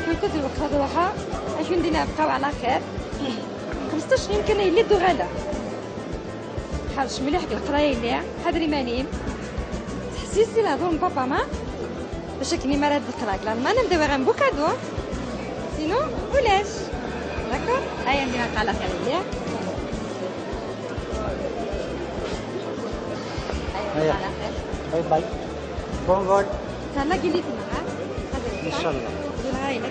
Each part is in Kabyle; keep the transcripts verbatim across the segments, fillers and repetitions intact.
Kunta d lweqt ad ruḥeɣ, akken din abqaw ɛla xir. Xemseṭṭac yemkan ay lliɣ d uɣaleɣ. Ḥerrec mliḥ deg leqraya yelli, ḥader iman-im. Ttḥessis di lehdur n papa ma. Bac akken imi ara d-qqleɣ deg Lalman, ad m-d-awiɣ un beau cadeau. Sinon, ulac. D'accord? Aya, ndi lqaɛa xir yelli. Aya, lqaɛa xir. Bye bye. Bon vol. Tella gilitna, ha? Inchallah. Di lɣayla.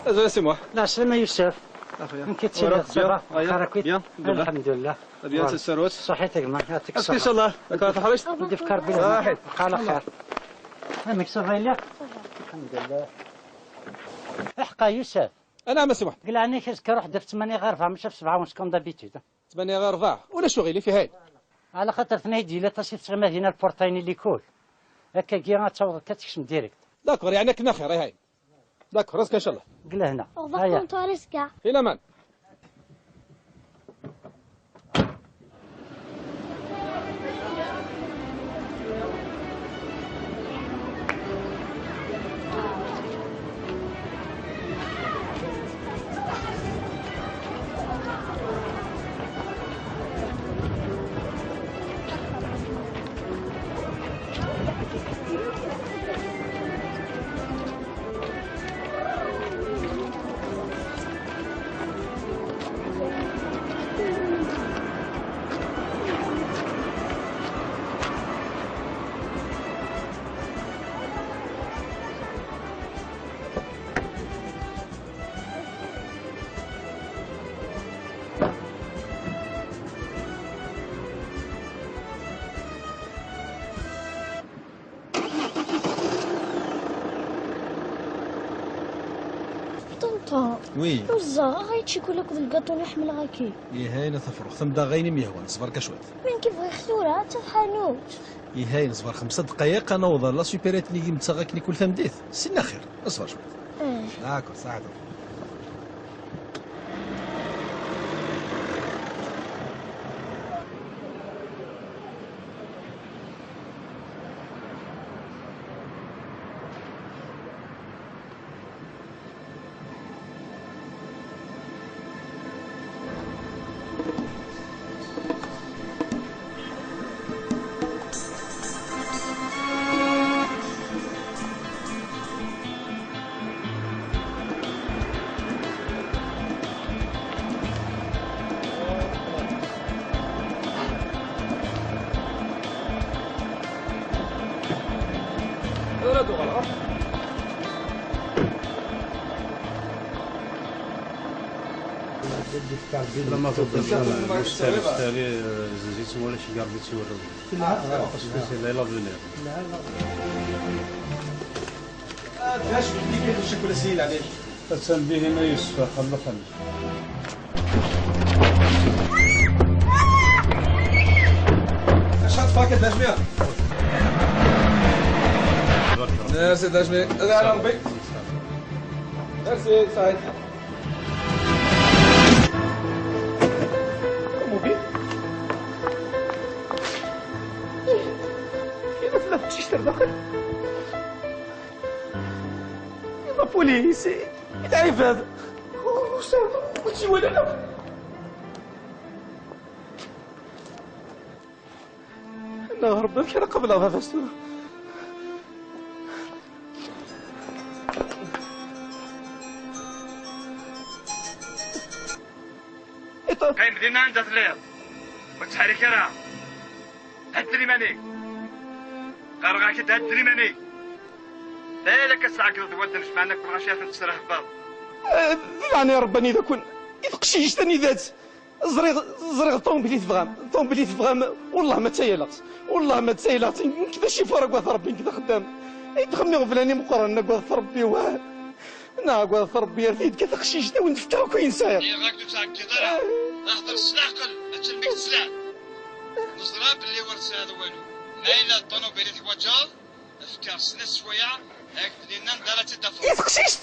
Azul a Si Muḥ. Lɛeslama a Yusef. Axuya. Amek i ttiliḍ? Ça va? Aya. Lxir akk-it? Bien, alḥemdulillah. Bien, c'est Sarut. Ṣaḥit a gma, yɛṭik ṣṣeḥḥa. Inchallah, d'accord, taḥrict. Udi fkar bi lehna. Ṣaḥit. Lqaɛa lxir. Amek ça va yelli? Alḥemdulillah. Iḥqa Yusef. Anɛam a Si Muḥ. Deg leɛnaya-k azekka ruḥ-d ɣef ttmanya ɣer rebɛa, mačči ɣef sebɛa ونص comme d'habitude. Ttmanya ɣer rebɛa, ulac uɣilif, ihayen. Ɛla xaṭer tnay-d yella aṭas i tesɣima dinna lpurṭa-nni likul. Akkagi ad taweḍ akka ad tekcem direct. D'accord, yeɛni akken axir, ihayen. D'accord, azekka inchallah. Deg lehna. Au revoir, aya. Tonton, à l'azekka. Fi laman. Ṭenṭa. Oui. Ur ẓẓaɣ ara ccikula akked lgaṭu-nni ḥemmleɣ-agi. Ihayen a Tafruxt, am daɣ ayen i m-yehwan, ṣber kan cwiṭ. Win i bɣiɣ tura, d taḥanut. Ihayen, ṣber xemsa ddqayeq, ad naweḍ ɣer la supérette-nni i m-ttaɣ akken i kul tameddit. Sin axir, ṣber cwiṭ. Eh. D'accord, saɛd. Lama tebda mustari, mustari, eh, zizit wala ci garbi ci wala. Parce que c'est là l'avenir. Attan dihin a Yusef, axxam d axxam. Merci, Dajmi. Merci, Saïd. Comment bien? Il a fait la petite La police, العباد. وسام، وتجي ولا لا؟ لا، ربي كان قبل هذا فاستو. Qqim dinna anda telliḍ. Ur ttḥerrik ara. Hedd liman-ik. Qqareɣ-ak-d hedd liman-ik. Balak ad tɛeggleḍ wadden jemɛen akk lɣaci ad ten-tesrehbeḍ. Eh, di leɛnaya Rebbi anida-ken? I teqcict anida-tt? Ẓriɣ, ẓriɣ ṭumubil i tebɣam, ṭumubil i tebɣam, wellah ma ttayaleɣ-tt, wellah ma ttayaleɣ-tt, nekk d acifur agad Rebbi, nekk d axeddam. I d-xemmiɣ blan imeqqranen agad Rebbi, wah. Neɣ agad Rebbi, ar t-id-ka taqcict, a wen-d-fkeɣ akk ayen sɛiɣ. Iɣ ak d-ur ttɛeggiḍ ara. Hder s leɛqel, mačči am wid teslam. Neẓra belli ur tesɛiḍ walu. Ma yella ṭumubil i teḥwaǧeḍ, fkeɣ snat sswayeɛ, ad ak-d-nini anda ara tt-id-tafeḍ. I teqcict?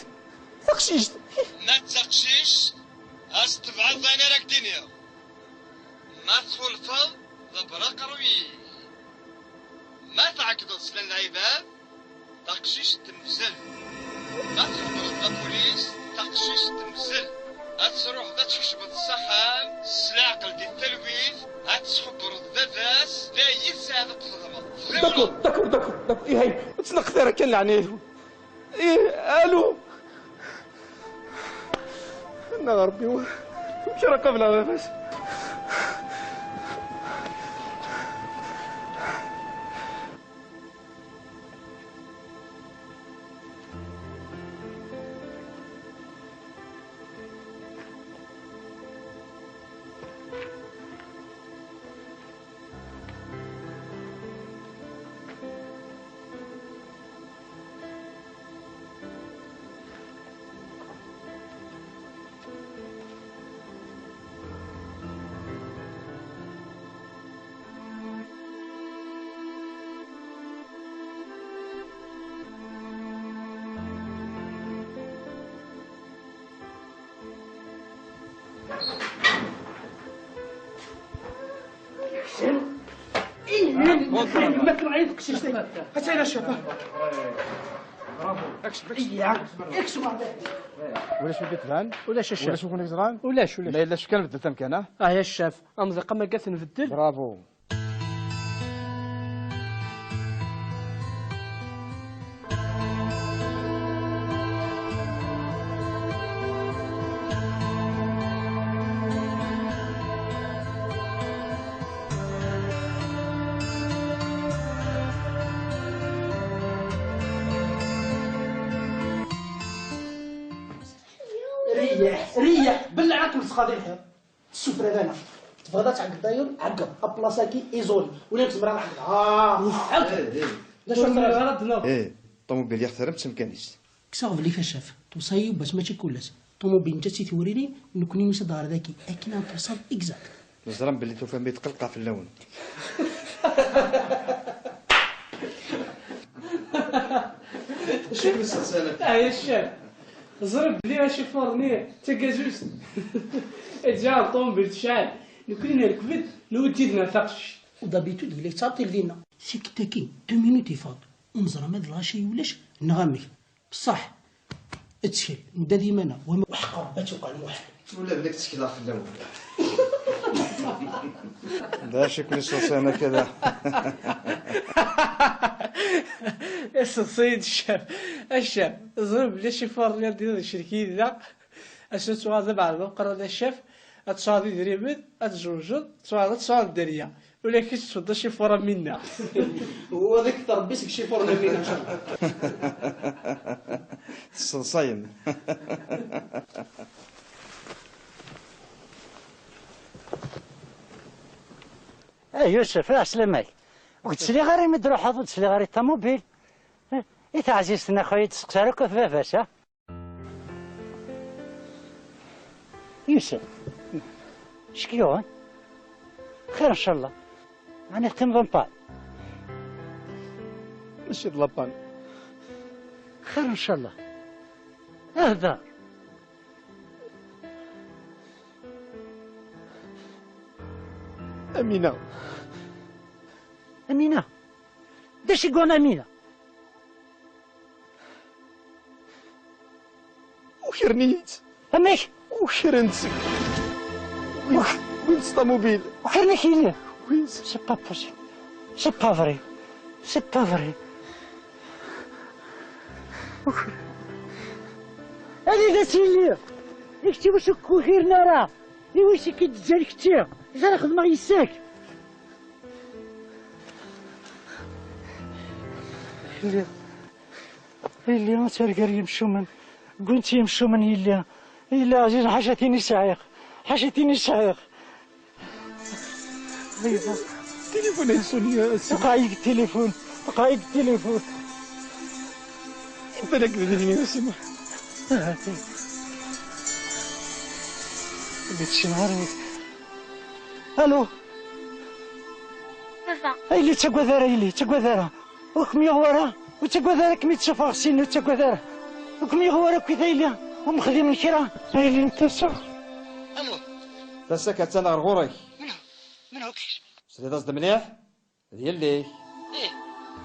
Taqcict? Ma d taqcict, ad s-tebɛeḍ ayen ara ak-d-iniɣ. Ma txulfeḍ, ḍebber aqerruy-ik. Ma tɛeggdeḍ slan lɛibad, taqcict temzel. Ma txebbreḍ la police, taqcict temzel. Ad truḥeḍ ad tkecmeḍ s axxam, s leɛqel di talwit, ad tesxebbreḍ baba-s, d ayen tesɛiḍ ad txedmeḍ. D'accord, d'accord, d'accord, d'accord. Ihi, ur ttnaqqet ara kan leɛnaya-twen. Ih, alu. Neɣ Rebbi, wa-, amek ara qableɣ baba-s? Ulac win i d-tban? Ulac a ccaf. Ulac win i yeẓran? Ulac, ulac. Ma yella ccaf kan beddel tamkan, ah? Ah, ya ccaf. Amḍiq ama ggat nbeddel. Bravo. ريح، ريح، بلعك مسخاضي الحيط. السفرة لنا. تبغى تاع قداير، عقب. أبلاصاكي إيزولي. ولا تزمر على عقب. آه، عقب. لا، شوف، ترى غلط، لا. إيه، الطوموبيل يخترم تمكانيس. كسا غبلي كشاف. توصايي باش ماشي كولاش. طوموبيل نتا تي ثوريني، نكوني مسد غير ذاكي. أكينا توصل إكزاكت. نزرم باللي توفى ميت قلقة في اللون. شكون السلسلة؟ آه، يا الشاب. زرب بلي ماشي فورني، تكازوس. جا طومبيل تشعل. نكون نركبت، نوجد نفقش. ودابيتود ولا يتعطي لينا. سي كتاكي، دو مينوت يفاض. ومزرم هاد الغاشي ولاش نغامي. بصح، اتشكل، ندا ديما انا، وما وحق ربي توقع الموحل. ولا بلاك تشكيلة في اللون. باش يكون يسوسي انا كذا. يسوسي الشاب. الشاب، زرب بلي شي فور اللي دير الشركي ذا. اش تسوى دابا على القرار ديال الشاف؟ اتشاضي دريبد، اتزوجد، تسوى، تسوى الدريه. ولا كي تفضل شي فورا منا. هو ذاك تربيتك شي فورا منا. الصلصايم. اه يوسف، اه عسلامك. وقلت لي غير ما تروح هذا، قلت لي غير الطوموبيل. اه، إيه تعزيزتنا خويا، تسقسى لك في باباس، ها؟ يوسف، شكيون؟ خير إن شاء الله. أنا تم ضمبال. Cid lappan. Xir ncallah. Ahda. Amina. Amina. D acu i yuɣen Amina? Ukren-iyi-tt. Amek? Ukren-tt. Win-, win-tt ṭamubil. Ukren-ak yelli? Win-tt. C'est pas possible. C'est pas vrai. C'est pas vrai. Ukren. Anida-tt yelli? I kečči wacu k-ukiren ara? I wacu i k-id-ǧǧan kečči? Ẓriɣ xedmeɣ yes-k. Yelli. Yelli, ad targa ɣer yimcumen. Wwin-tt yimcumen, yelli. Yelli ɛzizen, ḥaca tin i sɛiɣ. Ḥaca tin i sɛiɣ. Tilifun ay ṣuni, a Sidi. Tqeɛɛed deg tilifun. Tqeɛɛed deg tilifun. Iban-ak d nitni, a Si Muḥ. Ahat. Ur d-teccineɣ ara. Alo. Baba. A yelli, ur ttagad ara, yelli, ur ttagad ara. Ur kem-yuɣ wara, ur ttagad ara, kem-id-sufɣeɣ syin, ur ttagad ara. Ur kem-yuɣ wara akkit a yelli, ur mxedmen kra. A yelli n tasa. Alo. Tasa-k attan ɣer ɣur-k. Menhu? Menhu-k? Tesliḍ-as-d mliḥ? D yelli-k. Ih.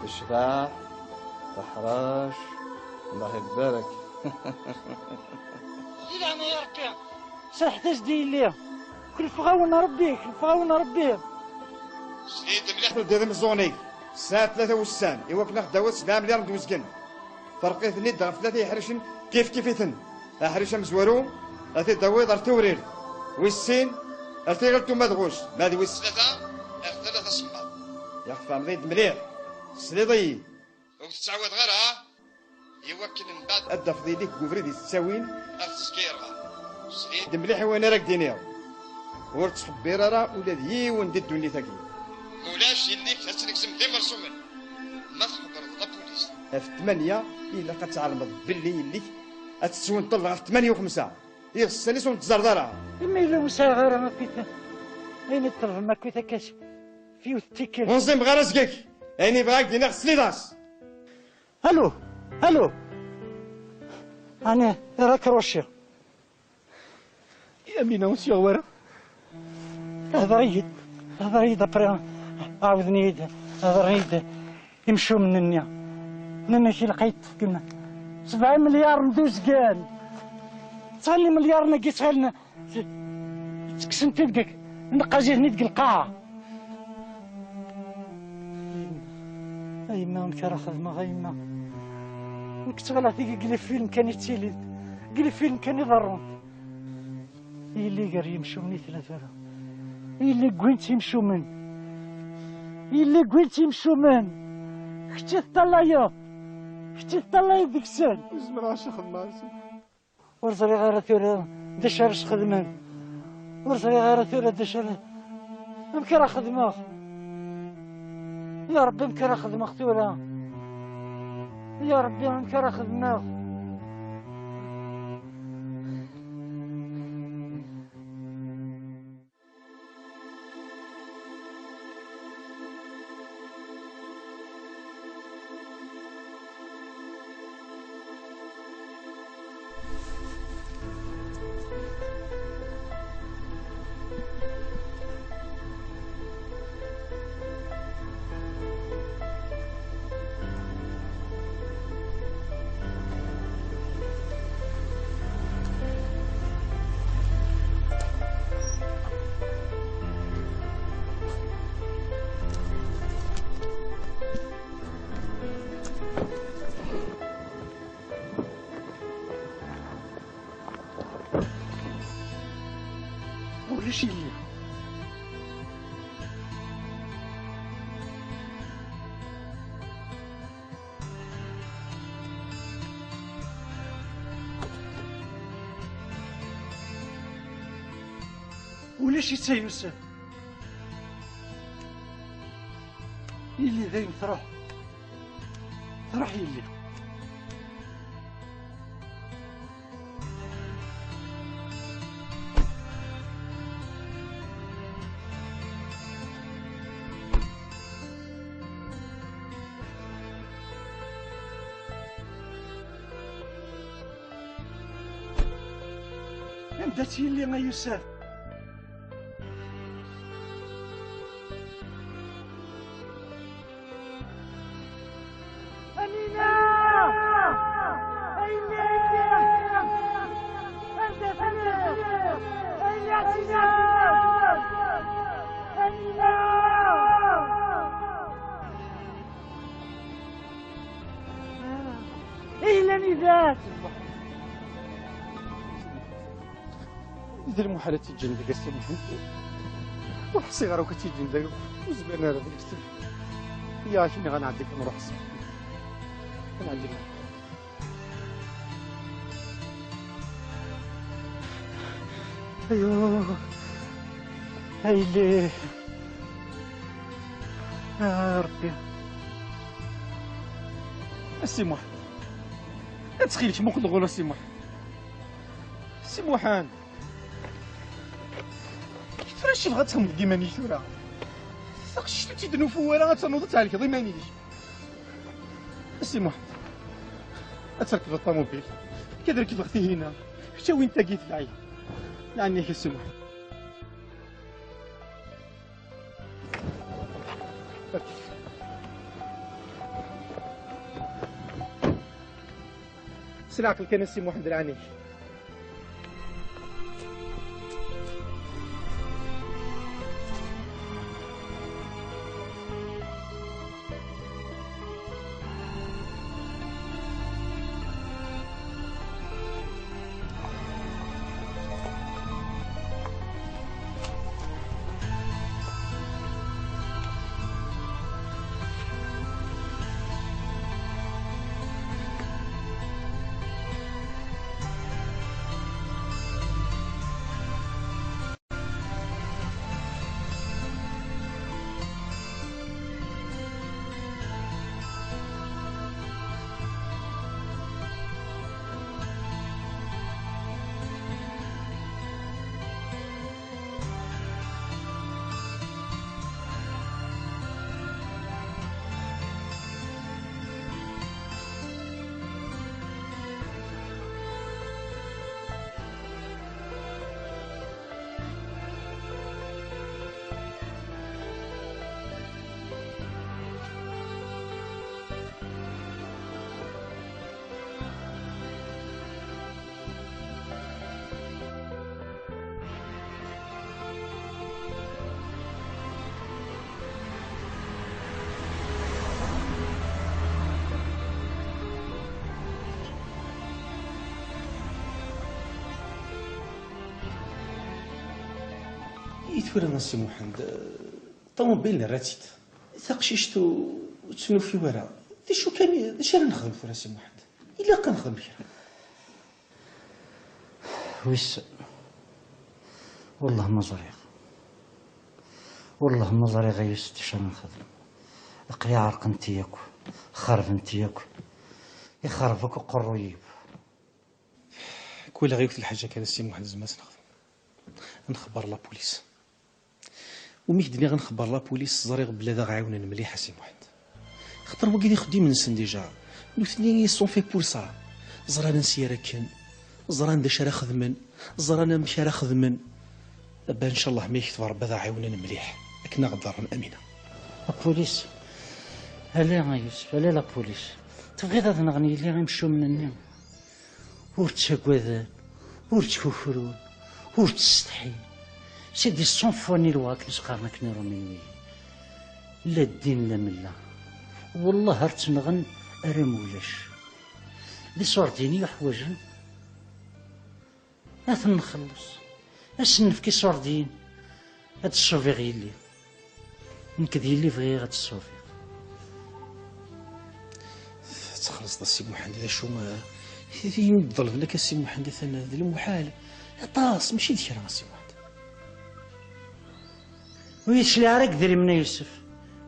Tecbeḥ, teḥrec, Allah ibarek. Di leɛnaya Rebbi, serrḥet-as-d i yelli. Kelfeɣ-awen Rebbi, kelfeɣ-awen Rebbi. Sel-iyi-d mliḥ. Teldiḍ imeẓẓuɣen-ik sɛa tlata wussan i wakken ad ɣ-d-tawiḍ sebɛa melyar n twezgen. Ferq-iten-id ɣef tlata yeḥricen kif kif-iten. Aḥric amezwaru ad t-id-tawiḍ ar Tewrirt, wis sin ar Tiɣilt Umadɣus, ma d wis tlata ar Tala Tasemmaḍt. Yak tfehmeḍ-iyi-d mliḥ, tesliḍ-iyi. Ur k-tettɛawadeɣ ara, ha? Iwakken mbeɛd ad d-tafeḍ yelli-k deg ubrid i tettawin ar tezgireḍ. Sel-iyi-d mliḥ i wayen ara k-d-iniɣ. Ur ttxebbir ara ula d yiwen di ddunit-agi. Ma ulac yelli-k ad tt-negzem d imersumen ma txebbreḍ la police. Ɣef ttmanya i ilaq ad tɛelmeḍ belli yelli-k ad tettwenṭel ɣef ttmanya u xemsa. Iɣessan-is ur n-tẓerreḍ ara. Imi yella ur sɛiɣ ara akkit ayen i ṭelbem akkit akka s-, f yiwet n tikkelt. Ur nẓimeɣ ara seg-k. Ayen i bɣiɣ ad k-d-iniɣ tesliḍ-as. Alo, alo. Ɛni raccrochiɣ? Yamina ur s-yuɣ wara. Hder-iyi-d, hder-iyi-d, après ɛawden-iyi-d, hedren-iyi-d imcumen-nni. Nnan-ak ilaq ad yi-d-tefkem sebɛa imelyaren d uzgen. Ttɣallen imelyaren-agi, ttɣallen ttekksen-t-id deg, neqqaz-iten-id deg lqaɛa. A yemma, amek ara xedmeɣ, a yemma? Nekk ttɣalaɣ tigi deg les films kan i ttilint, deg les films kan i ḍerrunt. Yelli gar yimcumen i tella tura. Yelli wwin-tt yimcumen. Yelli wwin-tt yimcumen. Kečč i teṭṭalayeḍ. Kečč i teṭṭalayeḍ deg-sen. Ur zmireɣ ara ad xedmeɣ. Ur ẓriɣ ara tura d acu ara sxedmen. Ur ẓriɣ ara tura d acu ara, amek ara xedmeɣ? Ya Ṛebbi, amek ara xedmeɣ tura? Ya Ṛebbi, amek ara xedmeɣ? Ulac yelli. Ulac-itt a Yusef. Yelli dayen truḥ. Truḥ yelli. Anda-tt yelli a Yusef? Amina! Amina! Anda telliḍ? Amina! Amina! Amina! Ayla-nni da! D lmuḥal ad tt-ǧǧen deg ass-a. Ur ḥṣiɣ ara akk ad tt-ǧǧen deg, ur zmiren ara deg ass-a. Yak-nni ad nɛeddi kan, nruḥ ṣṣeḥ. Ad nɛeddi kan. Ayyuu, a yelli, a Ṛebbi. A Si Muḥ, ttxil-k, muqel ɣur-i a Si Muḥ. Si Muḥend, tura acu tebɣa ad txedmeḍ deg iman-ik tura? Taqcict ur tt-id-nufu ara, ad ternuḍ ad thelkeḍ iman-ik. A Si Muḥend, ad trekbeḍ ṭamubil, ad rekbeɣ tihina, kečč awi-d tagi tebɛid. Lɛanni-k a Si Muḥend. S leɛqel kan a Si Muḥend, lɛanni-k. I tura a Si Muḥend, ṭumubil nerra-tt-id. Taqcict ur, ur tt-nufi ara. D acu kan, d acu ara nexdem tura a Si Muḥend? Ilaq ad nexdem kra. Wissen. Wellah ma ẓriɣ. Wellah ma ẓriɣ a Yusef d acu ara nexdem. Aql-i ɛerqent-iyi akk. Xerbent-iyi akk. Ixerb akk uqerruy-iw. Kul yiwet lḥaǧa kan a Si Muḥend nezmer ad tt-nexdem. Ad nxebber la police. Umi k-d-nniɣ ad nxebber la police, ẓriɣ belli ad aɣ-ɛiwnen mliḥ a Si Muḥend. Xaṭer wagi d ixeddimen-nsen déjà. Nutni ils sont faits pour ça. Ẓran ansi ara kken, ẓran d acu ara xedmen, ẓran amek ara xedmen. Abba ncallah ma yekteb Rebbi ad aɣ-ɛiwnen mliḥ akken ad aɣ-ḍerren Amina. La police. Ala a Yusef, ala la police. Tebɣiḍ ad nɣen yelli imcumen-nni? Ur ttagaden, ur ttkukrun, ur ttsetḥin. C'est des sans foi ni loi akken i s-qqaren akken iṛumyen-ihin. La ddin la mella. Wellah ar tt-nɣen arma ulac. D iṣurdiyen i uḥwaǧen. Ad ten-nxelleṣ. Ad sen-nefk iṣurdiyen. Ad d-ṣṣubiɣ yelli. Nekk d yelli bɣiɣ ad tt-ṣṣubiɣ. Ad txellṣeḍ a Si Muḥend, d acu, eh, d ayen i d-ḍelben akka a Si Muḥend, atan d lmuḥal. Aṭas, mačči d kra a Si Muḥend. Ur yi-tecliɛ ara deg idrimen a Yusef.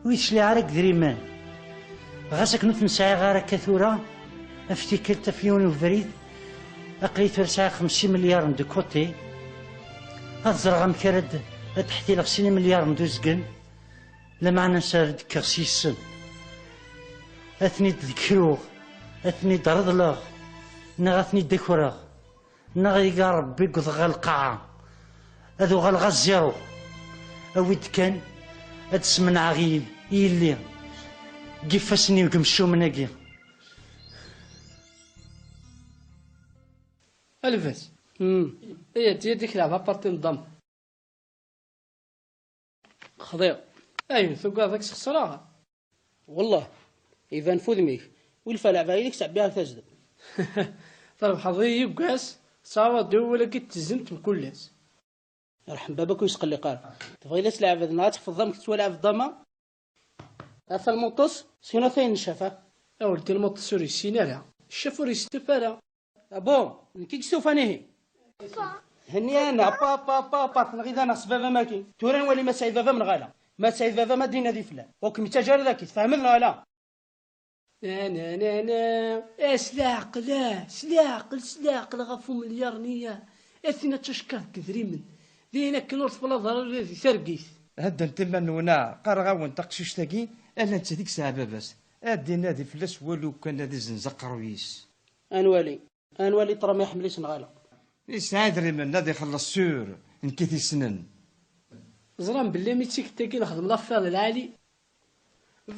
Ur yi-tecliɛ ara deg idrimen. Ɣas akken ur ten-sɛiɣ ara akka tura, af tikkelt, af yiwen ubrid, aql-i tura sɛiɣ xemsa imelyaren de côté. Ad ẓreɣ amek ara d-, ad d-ḥtileɣ sin imelyaren d uzgen. Lameɛna s ara d-kkeɣ s yes-sen. Ad ten-id-dekruɣ, ad ten-id-reḍleɣ, neɣ ad ten-id-akreɣ. Neɣ iga Ṛebbi wwḍeɣ ɣer lqaɛa, ad uɣaleɣ à zéro. Awi-d kan, ad smenɛeɣ i yelli deg ifassen-iw deg yimcumen-agi. A Lbaz. Hmm. Ay, ad d-yaddi kra aparti n ddam. Xḍiɣ. Ay, tugadeḍ ad k-sxeṣreɣ? Wellah, iban f udem-ik. Wi lfa leɛba-inek ttɛebbiɣ-ak tazdemt. Trebḥeḍ-iyi yuggas, tettɛawadeḍ-iyi wala-k-id tizdemt mkul ass. Yerḥem baba-k ur yesqelliq ara. Tebɣiḍ ad tleɛbeḍ neɣ ad tḥefḍeḍ amek tettwaleɛbeḍ ddama? Ata lmuṭus, syin ata yenncaf, ha? A weldi, lmuṭus ur yessin ara, ccaf ur yestuf ara. Abo, nekk i yestufan ihi. Henni-aneɣ, pa, pa, pa, pa, tenɣiḍ-aneɣ s baba-m-agi. Tura nwali ma tesɛiḍ baba-m neɣ ala. Ma tesɛiḍ baba-m ad d-inadi fell-am. Ur kem-ittaǧǧa ara dagi, tfehmeḍ neɣ ala? Na, na, na, na. Eh, s leɛqel, ah, s leɛqel, s leɛqel ɣef umelyaṛ-nni, ah. A tin ad tackeṛ deg idrimen. D ayen akken ur teflaḍ ara ula di targit. Heddnet iman-nwen, ah, qqareɣ-awen taqcict-agi, ala netta i yesɛa baba-s. Ad d-inadi fell-as walu kan ad izzenz aqerruy-is. Ad nwali. Ad nwali ṭṭrama iḥemmel-itt neɣ ala. Yesɛa idrimen ad ixelleṣ sûr, nekk i t-yessnen. Ẓran belli mi d tikkelt-agi nexdem l'affaire n lɛali.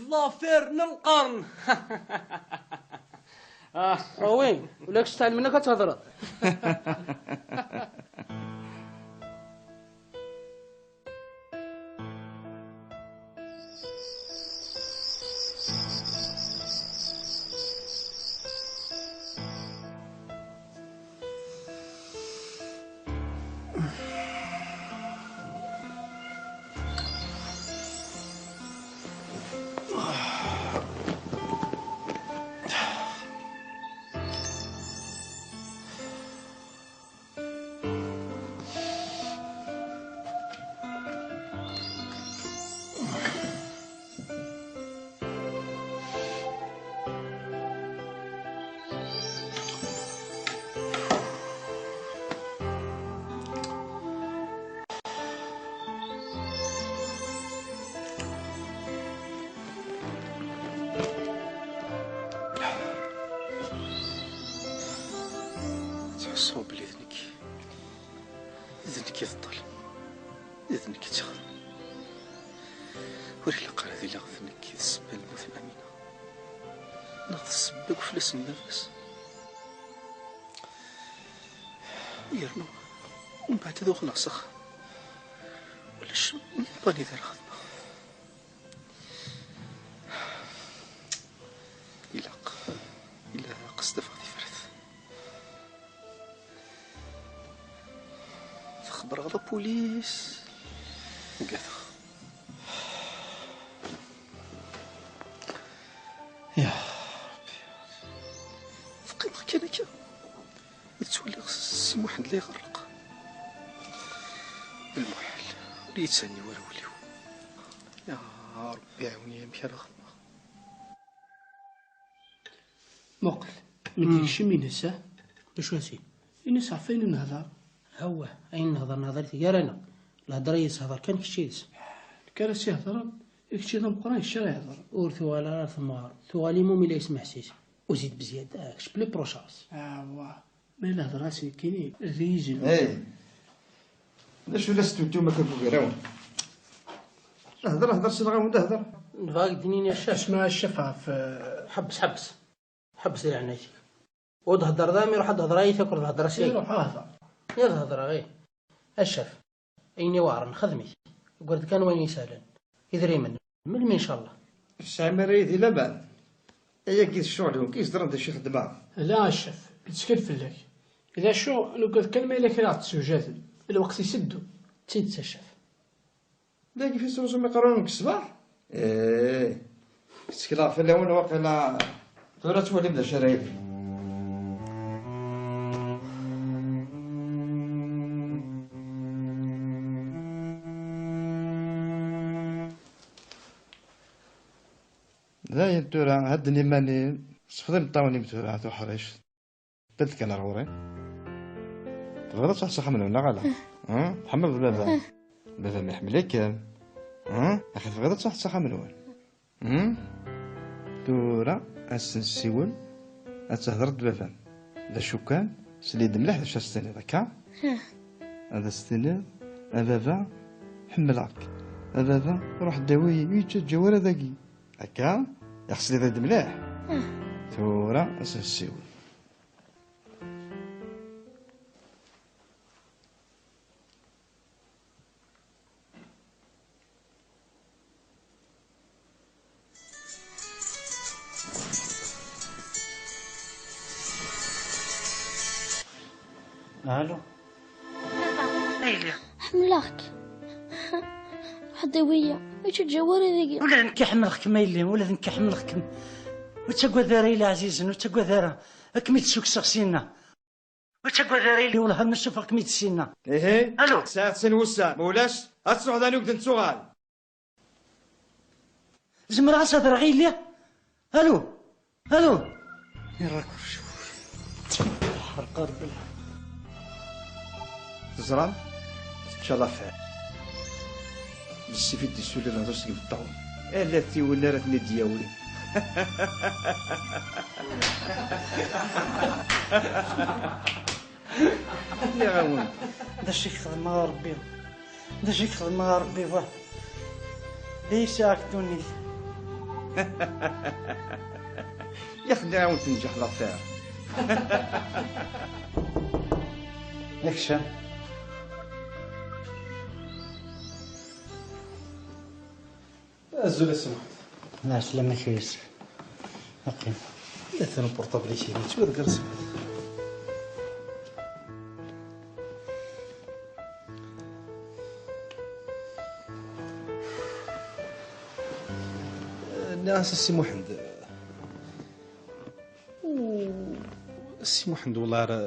L'affaire n lqern! Ah. Ah oui, ula kečč tɛelmen akk ad thedreḍ. Ttḥussuɣ belli d nekk, d nekk i teṭṭal, d nekk i tt-ixedmen. Ur ilaq ara ad iliɣ d nekk i d ssebba n lmut n Amina, neɣ d ssebba deg uflas n baba-s. Yernu, mbeɛd ad uɣaleɣ s axxam, ulac n panid ara xedmeɣ. Ilaq, ilaq ad s-d-afeɣ tifrat. Xebbreɣ la police. Ugadeɣ. Ya Ṛebbi. Teqqimeɣ kan akka. Ttwaliɣ Si Muḥend la iɣerreq. Lmuḥal, ur yetthenni wara wul-iw. Ya Ṛebbi, ɛiwen-iyi amek ara xedmeɣ. Muqel, mi d-yekcem ines, ah? D acu as-in? Ines ɣef wayen i nehder. Awah, ayen nehder nehder-it gar-aneɣ. Lhedra yeshder kan kečč yid-s. Nekk ara s-ihedren, i kečč d ameqqran kečč ara ihedren. Ur tuɣal ara temɣer, tuɣal imum i la yesmeḥsis. Uzid bezyada, kečč plus proche-as. Awah. Ma yella hedreɣ-as nekkini, rret-iyi-d. Hey. D acu la tettewtum akka deg ugraw? Hder, hder, selleɣ-awen-d, hder. Nebɣa ad k-d-nini a ccaf. Isma a ccaf ɣef, eh, ḥebbes, ḥebbes. Ḥebbes di leɛnaya-k. Ur d-heddreḍ ara mi ruḥ ad d-hedreɣ yid-k akked lhedra-s. Iruḥ hder. Ad hedreɣ, ih. A ccaf. Ayen iweɛren, xdem-it. Gred kan wayen isehlen. Idrimen. Melmi, ncallah? Tesɛim ara yid-i laman? Ayagi d ccɣel-iw, i yeẓran d acu i xeddmeɣ. Ala a ccaf, nettkel fell-ak. D acu, nugad kan ma yella kra ɣ-d-ssewjaden. Lweqt iteddu. D tidet a ccaf. Dagi fi sruẓum iqerrunen deg ṣṣbeḥ? Ih. Ttekleɣ fell-awen waqila tura ad twalim d acu ara yili. Dayen tura, hedden iman-im, sefḍ imeṭṭawen-im tura, a tuḥrict. Ddant kan ar ɣur-i. Tebɣiḍ ad truḥeḍ s axxam-nwen, neɣ ala? Hm? Tḥemmleḍ baba? Baba-m iḥemmel-ikem. Hm? Axi tebɣiḍ ad truḥeḍ s axxam-nwen. Hm? Tura, ad s-nessiwel, ad tehḍreḍ d baba-m. D acu kan, Sel-iyi-d mliḥ d acu as-tiniḍ akka. Ad as-tiniḍ: "A baba, ḥemmleɣ-k. A baba, ruḥ dawi, ur yettaǧǧa ara dagi." Akka, iɣ tesliḍ-d mliḥ. Tura ad as-nessiwel. Allô. Ḥemmleɣ-k. Ruḥ dawi-yi, ur yettaǧǧa ara dagi. Ula d nekk ḥemmleɣ-kem a yelli, ula d nekk ḥemmleɣ-kem. Ur ttagad ara a yelli ɛzizen, ur ttagad ara. Ad kem-id-ssukkseɣ syenna. Ur ttagad ara a yelli, wellah ma ssufɣeɣ-kem-id syenna. Ihi, allô. Sɛiɣ sin wussan, ma ulac, ad truḥeḍ ad nuged nettuɣal. Zemreɣ ad s-hedreɣ i yelli? Allô? Allô? Irakkuc. Teḥreq Rebbi lḥal. Teẓram? Tečča l'affaire. Bessif i d-isuli lehdur seg ibeṭṭawen. Ala tiwin ara ten-id-yawin. Nniɣ-awen. D acu i k-xedmeɣ a Rebbi? D acu i k-xedmeɣ a Rebbi, wah? D acu i sɛiɣ ddunit? Yak nniɣ-awen tenǧeḥ l'affaire. Nekcem. Azul a Si Muḥend. Ɛeslama-k a Yusef. Aqim. Atan uportabl-ik ihi yettwargar seg. Nniɣ-as a Si Muḥend. U Si Muḥend, wellah ara.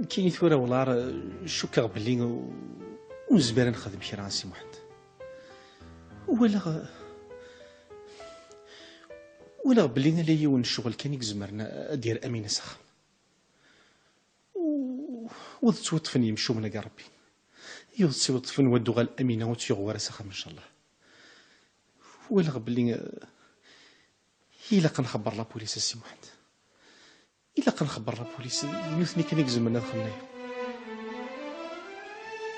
Nekkini tura wellah cukkeɣ belli ur nezmir ad nexdem kra a Si Muḥend. Walaɣ, walaɣ belli ala yiwen n ccɣel kan i izemren ad d-yerr Amina s axxam. U, u ad ttwaṭṭfen yimcumen-agi a Rebbi. Yiwet ttwaṭṭfen, wa d-tuɣal Amina ur tt-yuɣ wara s axxam, ncallah. Walaɣ belli, eh, ilaq ad nxebber la police a Si Muḥend. Ilaq ad nxebber la police, d nutni kan i izemren ad xedmen aya.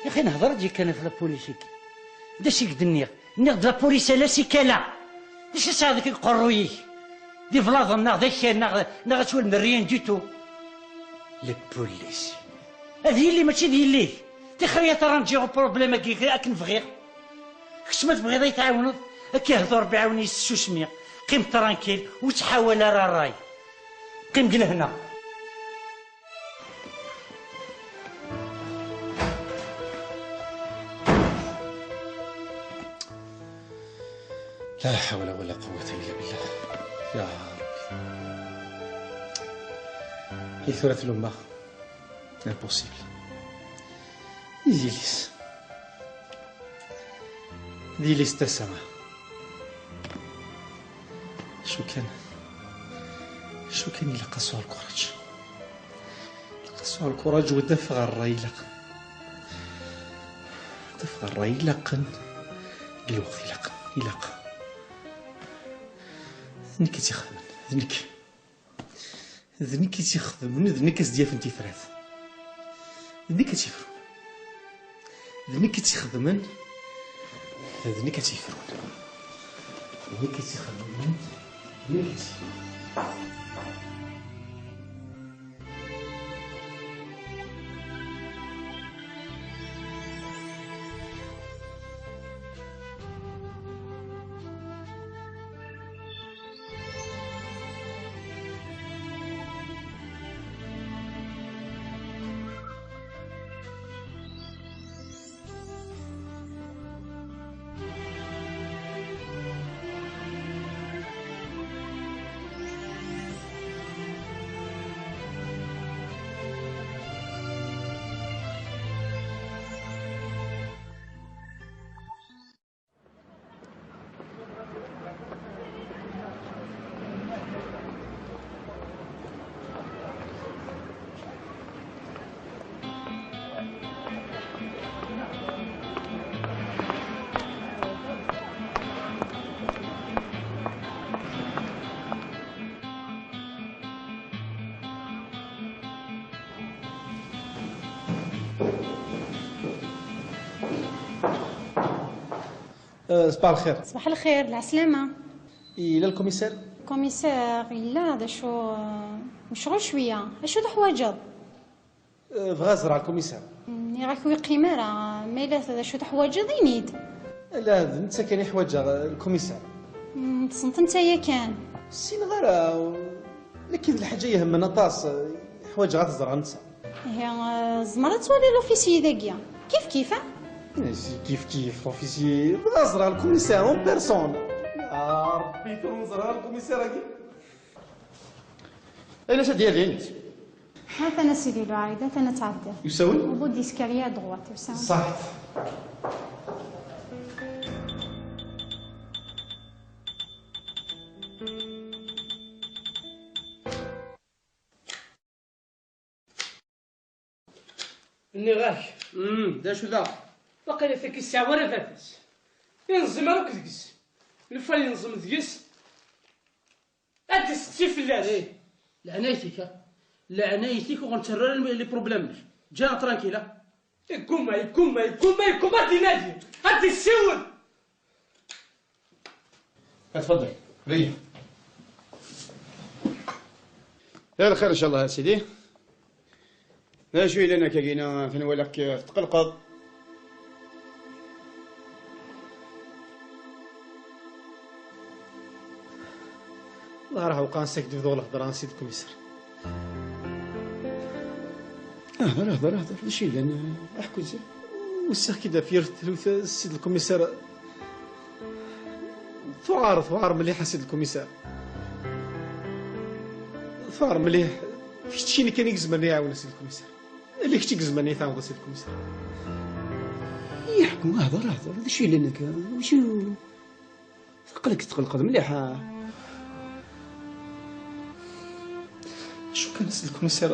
Yaxi nehder-d yakan ɣef la police-agi. D acu i k-d-nniɣ? Nniɣ-d la police ala sikala. D acu i tesɛiḍ deg uqerruy-ik? D iblaḍen neɣ d akal neɣ, neɣ ad twalem rien du tout. La police. Ad yili mačči d yelli-k. Tixer-iyi ad t-arranǧiɣ uproblème-agi akken bɣiɣ. Kečč ma tebɣiḍ ad yi-tɛawneḍ, ad k-ihdu Rebbi iɛawen-iyi s tsusmi. Qqim tranquille, ur ttḥawal ara ṛṛay. Qqim deg lehna. لا حول ولا قوة إلا بالله. يا ربي. I tura tlumma. Impossible. I d yelli-s. D yelli-s tasa. Acu kan, acu kan ilaq ad sɛuɣ lkuṛaǧ. Ilaq ad sɛuɣ lkuṛaǧ u ad afeɣ ṛṛay ilaqen. Ad afeɣ ṛṛay ilaqen deg lweqt ilaqen. Ilaq. D nekk i tt-ixedmen. D nekk. D nekk i tt-ixedmen, d nekk i s-d-yafen tifrat. D nekk i tt-ifrun. D nekk i tt-ixedmen, d nekk i tt-ifrun. D nekk i tt-ixedmen, d nekk i tt-ifrun. Eh, ṣbaḥ lxir. Ṣbaḥ lxir, lɛeslama. Yella lkumiser? Lkumiser yella, d acu, eh, mecɣul cwiya. Acu teḥwaǧeḍ? Eh, bɣiɣ ad ẓreɣ lkumiser. Nniɣ-ak ur yeqqim ara, ma yella d acu teḥwaǧeḍ, ini-d. Ala, d netta kan i ḥwaǧeɣ, eh, lkumiser. Mm, tessneḍ netta yakan? Ssineɣ ara, lakin d lḥaǧa yehemmen aṭas, eh, ḥwaǧeɣ ad t-ẓreɣ netta. Ihi, eh, tzemreḍ ad twaliḍ l'officier dagi. Kif kif, ah? Eh, si kif kif, l'officier, bɣiɣ ad ẓreɣ lkumiser en personne. Ah, Rebbi, tura ur neẓri ara lkumiser-agi. Ayen-as ad d-yalin. Atan a Sidi Lɛid, atan ad tɛeddiḍ. Usawen? Au bout de l'escalier à droite, usawen. Ṣaḥit. Nniɣ-ak. Mm, d acu daɣ? Waqila tagi tesɛa wara baba-s. Yenẓem ara akk deg-s. Lfal yenẓem deg-s. Ad d-isteqsi fell-as. Eh, leɛnayet-ik, ha? Leɛnayet-ik ur ɣ-nettarra ara les problèmes-nnek. Ǧǧan-aɣ tranquille, ha? Yeggumma, yeggumma, yeggumma, yeggumma ad d-inadi, ad d-issiwel. Tfaddel, reyya. Ya lxir, ncallah, a sidi. D acu yellan akkagina, tenwalaɣ-k tetqelqeḍ? Allah raḥ uqan s-ak-d-bduɣ lehḍra, a sidi lkumiser. Hder, hder, hder, d acu yellan? Ḥku-d. Usiɣ-k-id ɣef yir tlut, a sidi lkumiser. Tuɛer, tuɛer mliḥ, a sidi lkumiser. Tuɛer mliḥ. Kečč kini kan i izemren ad iɛawen, a sidi lkumiser. Ala kečč i izemren ad yi-tɛawneḍ, a sidi lkumiser. Iḥku, hder, hder. D acu yellan akka? Acu? Aql-ik tetqelqeḍ mliḥ, ha? Acu kan, a sidi lkumiser?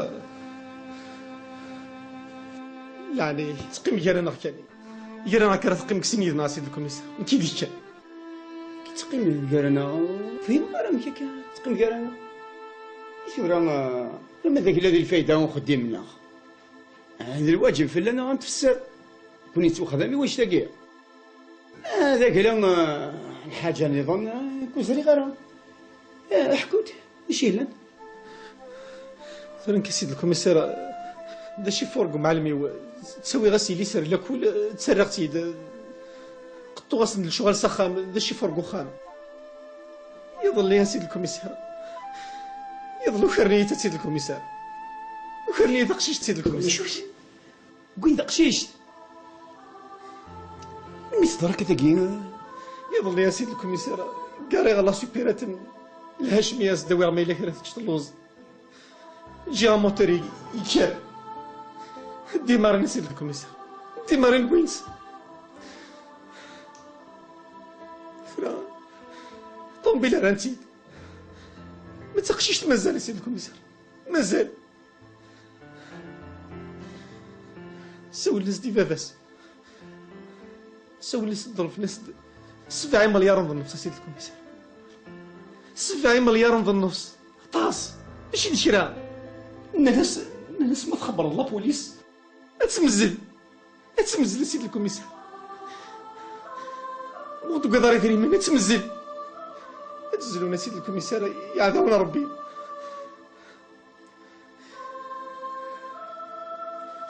Leɛnaya-k, teqqim gar-aneɣ kan. Gar-aneɣ kan, teqqim deg sin yid-neɣ, a sidi lkumiser. Nekk yid-k kan. Teqqim gar-aneɣ, ur fhimeɣ ara amek akka teqqim gar-aneɣ. I tura, ah, ma d agla di lfayda uxeddim-nneɣ, ah, d lwaǧeb fell-aneɣ ad nefsir. Kun yettwaxdam i wannect-agi. Ma d agla, ah, lḥaǧa nniḍen, ah, ur ẓriɣ ara. Ah, ḥku-d, acu yellan? Tura nekk, a sidi lkumiser, d acu ifurg umɛalem-iw? Ttawiɣ-as yelli-s ar lakul, ttarraɣ-tt-id. Qeṭṭuɣ-asen-d lecɣal s axxam, d acu ifurg uxxam? Iḍelli, a sidi lkumiser. Iḍelli ukren-iyi-tt, a sidi lkumiser. Ukren-iyi taqcict, a sidi lkumiser. Wwin taqcict. Melmi teḍra akka tagi? Iḍelli, a sidi lkumiser, gariɣ la supérette n Lhacmiya, as-d-awiɣ ma yella kra tečč telluẓ. Ǧǧiɣ amutur i-, yekker. Dimarin, a sidi lkumiser. Dimarin wwin-tt. Tura, ṭumbil rran-tt-id. Ma d taqcict mazal, a sidi lkumiser. Mazal. Sawlen-as-d i baba-s. Sawlen-as-d, ḍelfen-as-d sebɛa imelyaṛen d nnefs, a sidi lkumiser. Sebɛa imelyaṛen d nnefs. Aṭas. Mačči d kra. Nnan-as, nnan-as ma txebbreḍ la police, ad temmzel. Ad temmzel, a sidi lkumiser. Ur d-tewwiḍ ara idrimen, ad temmzel. Ad zlun, a sidi lkumiser, iɛdawen n Ṛebbi.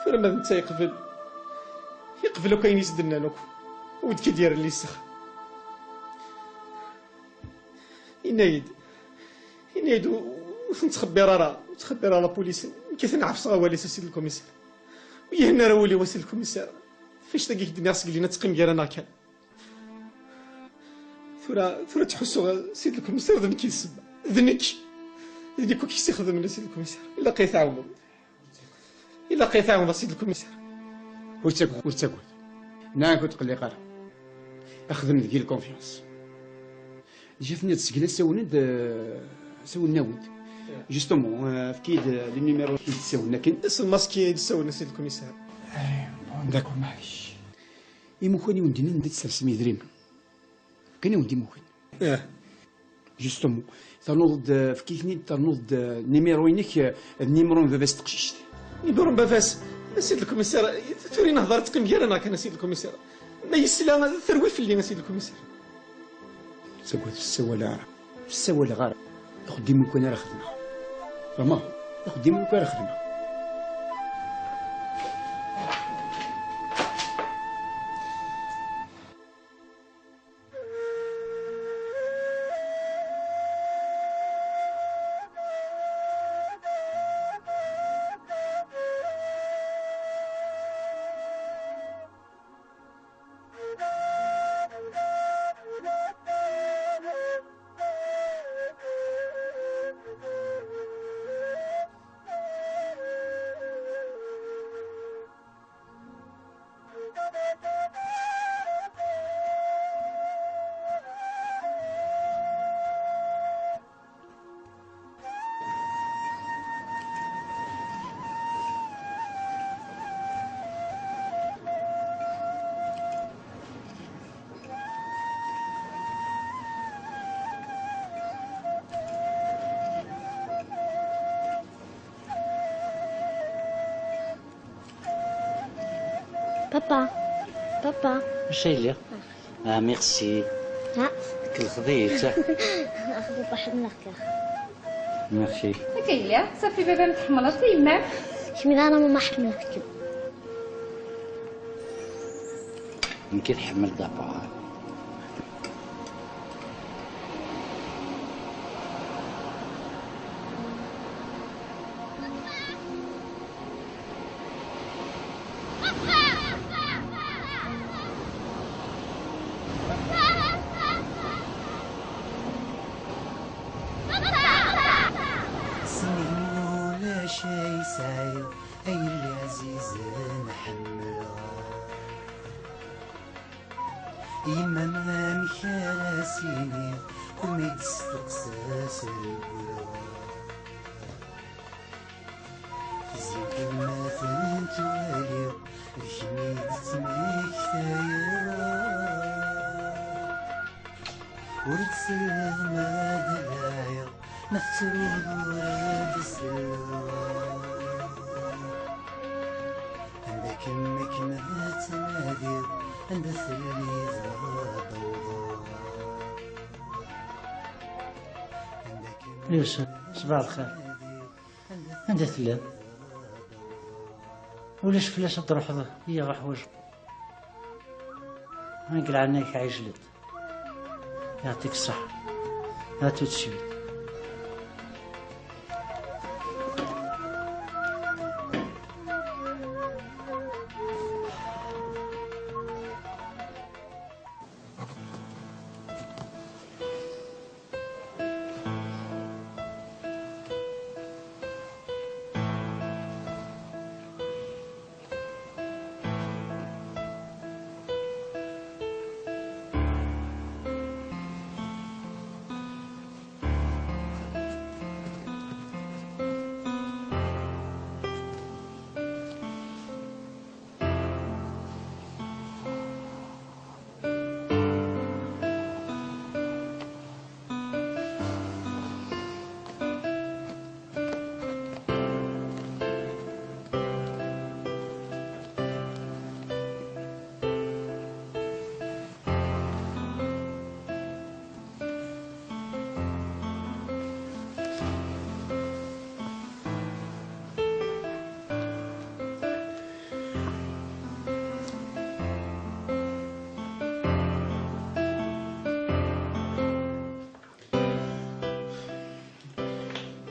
Tura ma d netta yeqbel, yeqbel akk ayen i s-d-nnan akk, ur d-k-id-yerren lisex. Yenna-yi-d, yenna-yi-d, ur, ur ten-ttxebbir ara, ur ttxebbir ara la police, nekk ad ten-ɛefseɣ awal-is, a sidi lkumiser. Ur yihenna ara wul-iw, a sidi lkumiser. Ɣef wannect-agi i k-d-nniɣ seg lin ad teqqim gar-aneɣ kan. Tura, tura ttḥussuɣ, a sidi lkumiser, d nekk i d ssebba. D nekk. D nekk i k-issexdamen, a sidi lkumiser. Ilaq ad yi-tɛawneḍ. Ilaq ad yi-tɛawneḍ, a sidi lkumiser. Ur ttagad, ur ttagad. Nniɣ-ak ur tqelliq ara. Axdem deg-i lconfiance. Déjà tenniḍ seg la sawlen-d, eh, sawlen-awen-d. Justement, eh, efk-iyi-d, eh, le numéro i d-sawlen akken. S lmaski i d-sawlen, a sidi lkumiser. Eh, bon, d'accord, maɛlic. Imukan i wen-d-nnan ad d-tsersem idrimen. Fkan-awen-d imukan. Eh. Justement, ternuḍ-d, eh, efk-iten-id, ternuḍ-d, eh, numéro-inek, eh, d numéro n baba-s n teqcict. Numéro n baba-s? A sidi lkumiser, tura i nehder teqqim gar-aneɣ kan, a sidi lkumiser. Ma yesla, terwi fell-i, a sidi lkumisar. Ttagad, ur ssawaleɣ ara. Ur ssawaleɣ ara. Axeddim ur kan ara xedmeɣ. Vraiment, axeddim ur kan ara xedmeɣ. Papa, papa. Acu yellan? Ah, merci. Ha? Tkellxeḍ-iyi-tt. Axi papa, ḥemmleɣ-k. Merci. Akka yelli, safi baba-m tḥemmleḍ-t, yemma-m? Kemm d ara mama ḥemmleɣ-kem. Nekk i tḥemmel d'abord. Ssneɣ ulac ay sɛiɣ, ay yelli ɛzizen ḥemmleɣ. Yemma-m amek ara s-iniɣ, kul mi d-testeqsa s rregleɣ. Zik ma ten-twaliɣ, d kemm i d-ttmektayeɣ. Ur d-sliɣ ma d-laɛiɣ, ma tettruḍ ur d-selleɣ. Anda kem akken ad tnadiɣ, anda telliḍ ad d-awḍeɣ. Anda kem Yusef, ṣbaḥ lxir. Anda telliḍ? Ulac fell-as ad d-truḥeḍ, i aɣ-ḥwajeḍ. Deg leɛnaya-k, ɛijel-d. Yeɛṭik ṣṣeḥḥa. À tout de suite.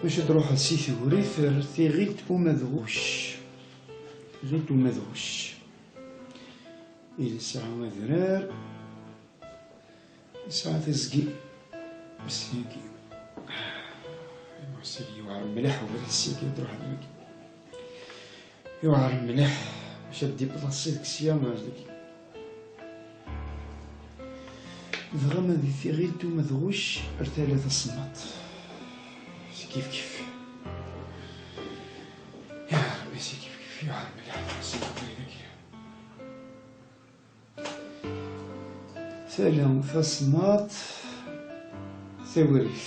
Bac ad truḥeḍ si Tegrit ar tiɣilt Uma d Ɣuc. Tiɣilt Uma d Ɣuc. Yesɛa adrar, yesɛa tiẓgi. Bes yagi. Sidi yewɛer mliḥ ubrid sidi ad truḥeḍ yagi. Yewɛer mliḥ. Bac ad d-iplaṣi deg sya ar dagi. Dɣa ma di tiɣilt Uma d Ɣuc ar tala tasemmaḍt. Kif kif. Ya Rebbi, si kif kif, yuɛer mliḥ. Tala tasemmaḍt, tawrirt.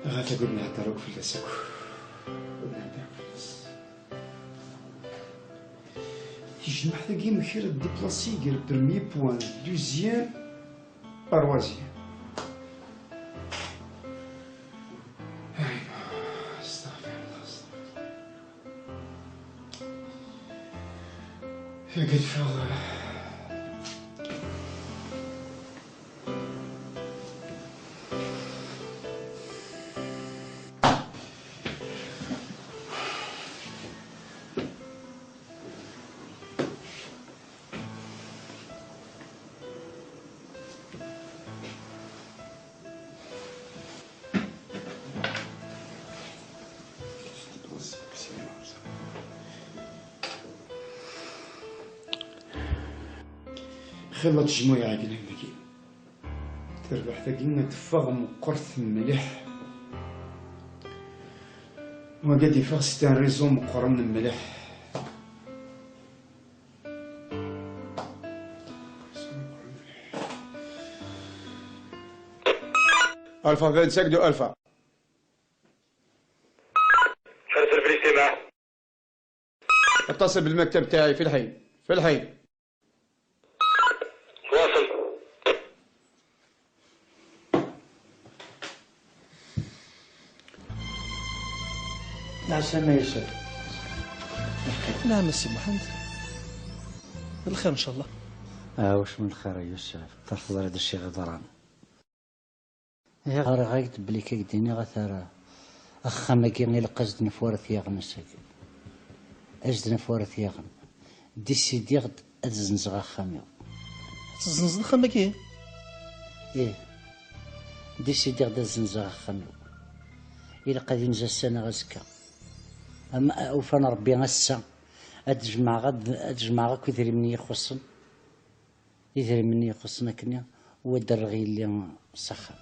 Ɣef akk nehder akk fell-as akk. Nehder akk fell-as. Tijmaɛt-agi mkir ad déplacer ger premier point, deuxième, troisième. Astaɣfirullah, astaɣfirullah. Tagi teffeɣ. Xilla tejmuyaɛ akken am dagi. Tarbaḥt-agi ad teffeɣ meqqret mliḥ. Wagi ad yeffeɣ, c'est un réseau meqqren mliḥ. Alpha vingt-cinq de Alpha. حرس الاستماع. اتصل بالمكتب تاعي في الحين، في الحين. واصل. العسلامة يوسف. نعم السي محمد، الخير إن شاء الله. آه، واش من خير يا يوسف؟ تفضل، هذا الشيء غضران. Ihi ɣriɣ-ak-d belli akka k-d-iniɣ a tara axxam-agi ilaq ad s-d-naf war at yaɣen ass-agi. Ad s-d-naf war at yaɣen. Décidiɣ-d ad zzenzeɣ axxam-iw. Ad tezzenzeḍ axxam-agi? Ih. Décidiɣ-d ad zzenzeɣ axxam-iw. Ilaq ad inez ass-a neɣ azekka. Ama ufan Ṛebbi ass-a, ad jemɛeɣ, ad, ad jemɛeɣ akk idrimen i yi-ixuṣṣen. Idrimen i ixuṣṣen akkenni, u ad d-rreɣ yelli s axxam.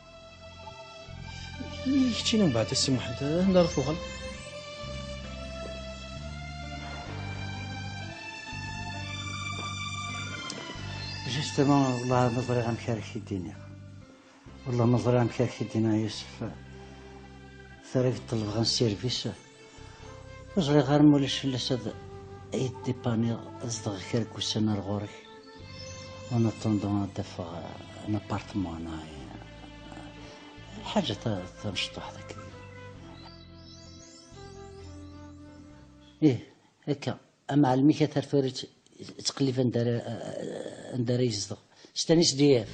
I keččini mbeɛd, a Si Muḥend, anda ara tuɣal? Justement, wellah ma ẓriɣ amek ara k-id-iniɣ. Wellah ma ẓriɣ amek ara k-id-iniɣ, Yusef. Tura i ṭelbeɣ un service. Ur ẓriɣ ara ma ulac fell-as ad, ad yi-d-dipaniɣ, ad zedɣeɣ kra n wussan ar ɣur-k. En attendant ad d-afeɣ, euh, un appartement, neɣ, euh, ḥaǧa ta-, tamecṭuḥt akka. Ih, akka. Amɛellem-ik ater tura yettqellib anda ara, anda ara yezdeɣ. C'est un S D F.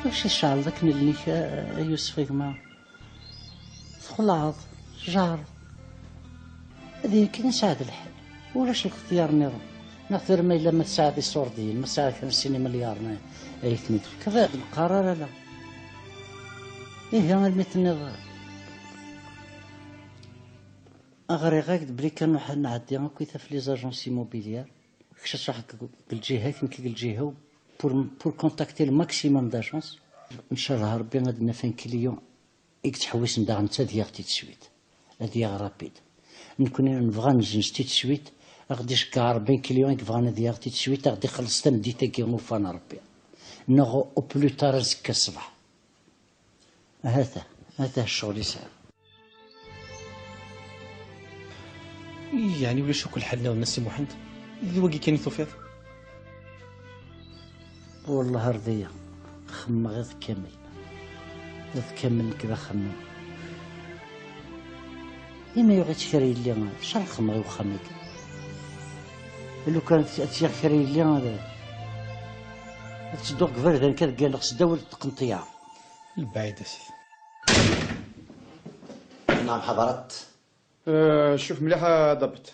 Acu tceɛleḍ akken allen-ik, a, a Yusef, a gma? Txelɛeḍ, tjehreḍ. Ad yakken yesɛed lḥal. Ulac lxetyar nniḍen. Neɣ tura ma yella ma tesɛiḍ iṣurdiyen, ma tesɛiḍ kra n sin imelyaren ay ten-id-tefkeḍ, ur d-neqqar ara la. Ihi, almi tenniḍ, ɣriɣ-ak-d belli kan ruḥ nɛeddi akkit ɣef les agences immobilières, kečč ad truḥeḍ deg lǧiha-k, nekk deg lǧiha-w, pour, pour contacter le maximum d'agences. Ncallah Rebbi ad naf un client i yettḥewwisen daɣen netta ad yaɣ tout de suite, ad yaɣ rapide. Nekkni nebɣa ad nezzenz tout de suite, ad ɣ-d-iceggeɛ Rebbi un client i yebɣan ad yaɣ tout de suite, ad ɣ-d-ixelleṣ tameddit-agi ufan Rebbi. Neɣ au plus tard azekka ṣṣbeḥ. Hata, hata ccɣel i sɛiɣ. Yeɛni ulac akk lḥal nniḍen a Si Muḥend? D wagi kan i tufiḍ? Wellah ar d aya, xemmeɣ iḍ kamel. Iḍ kamel nekk d axemmem. Imi yuɣ-itt kra yelli, acḥal xemmeɣ i wexxam-agi. Lukan ad tt-yaɣ kra yelli, ad, ad ttedduɣ deg iberdan kan deg-, ad gganeɣ s ddaw n tqenṭyaṛ. Lbaɛid a sidi. نعم حضرت. آه، شوف مليح يا ضبط.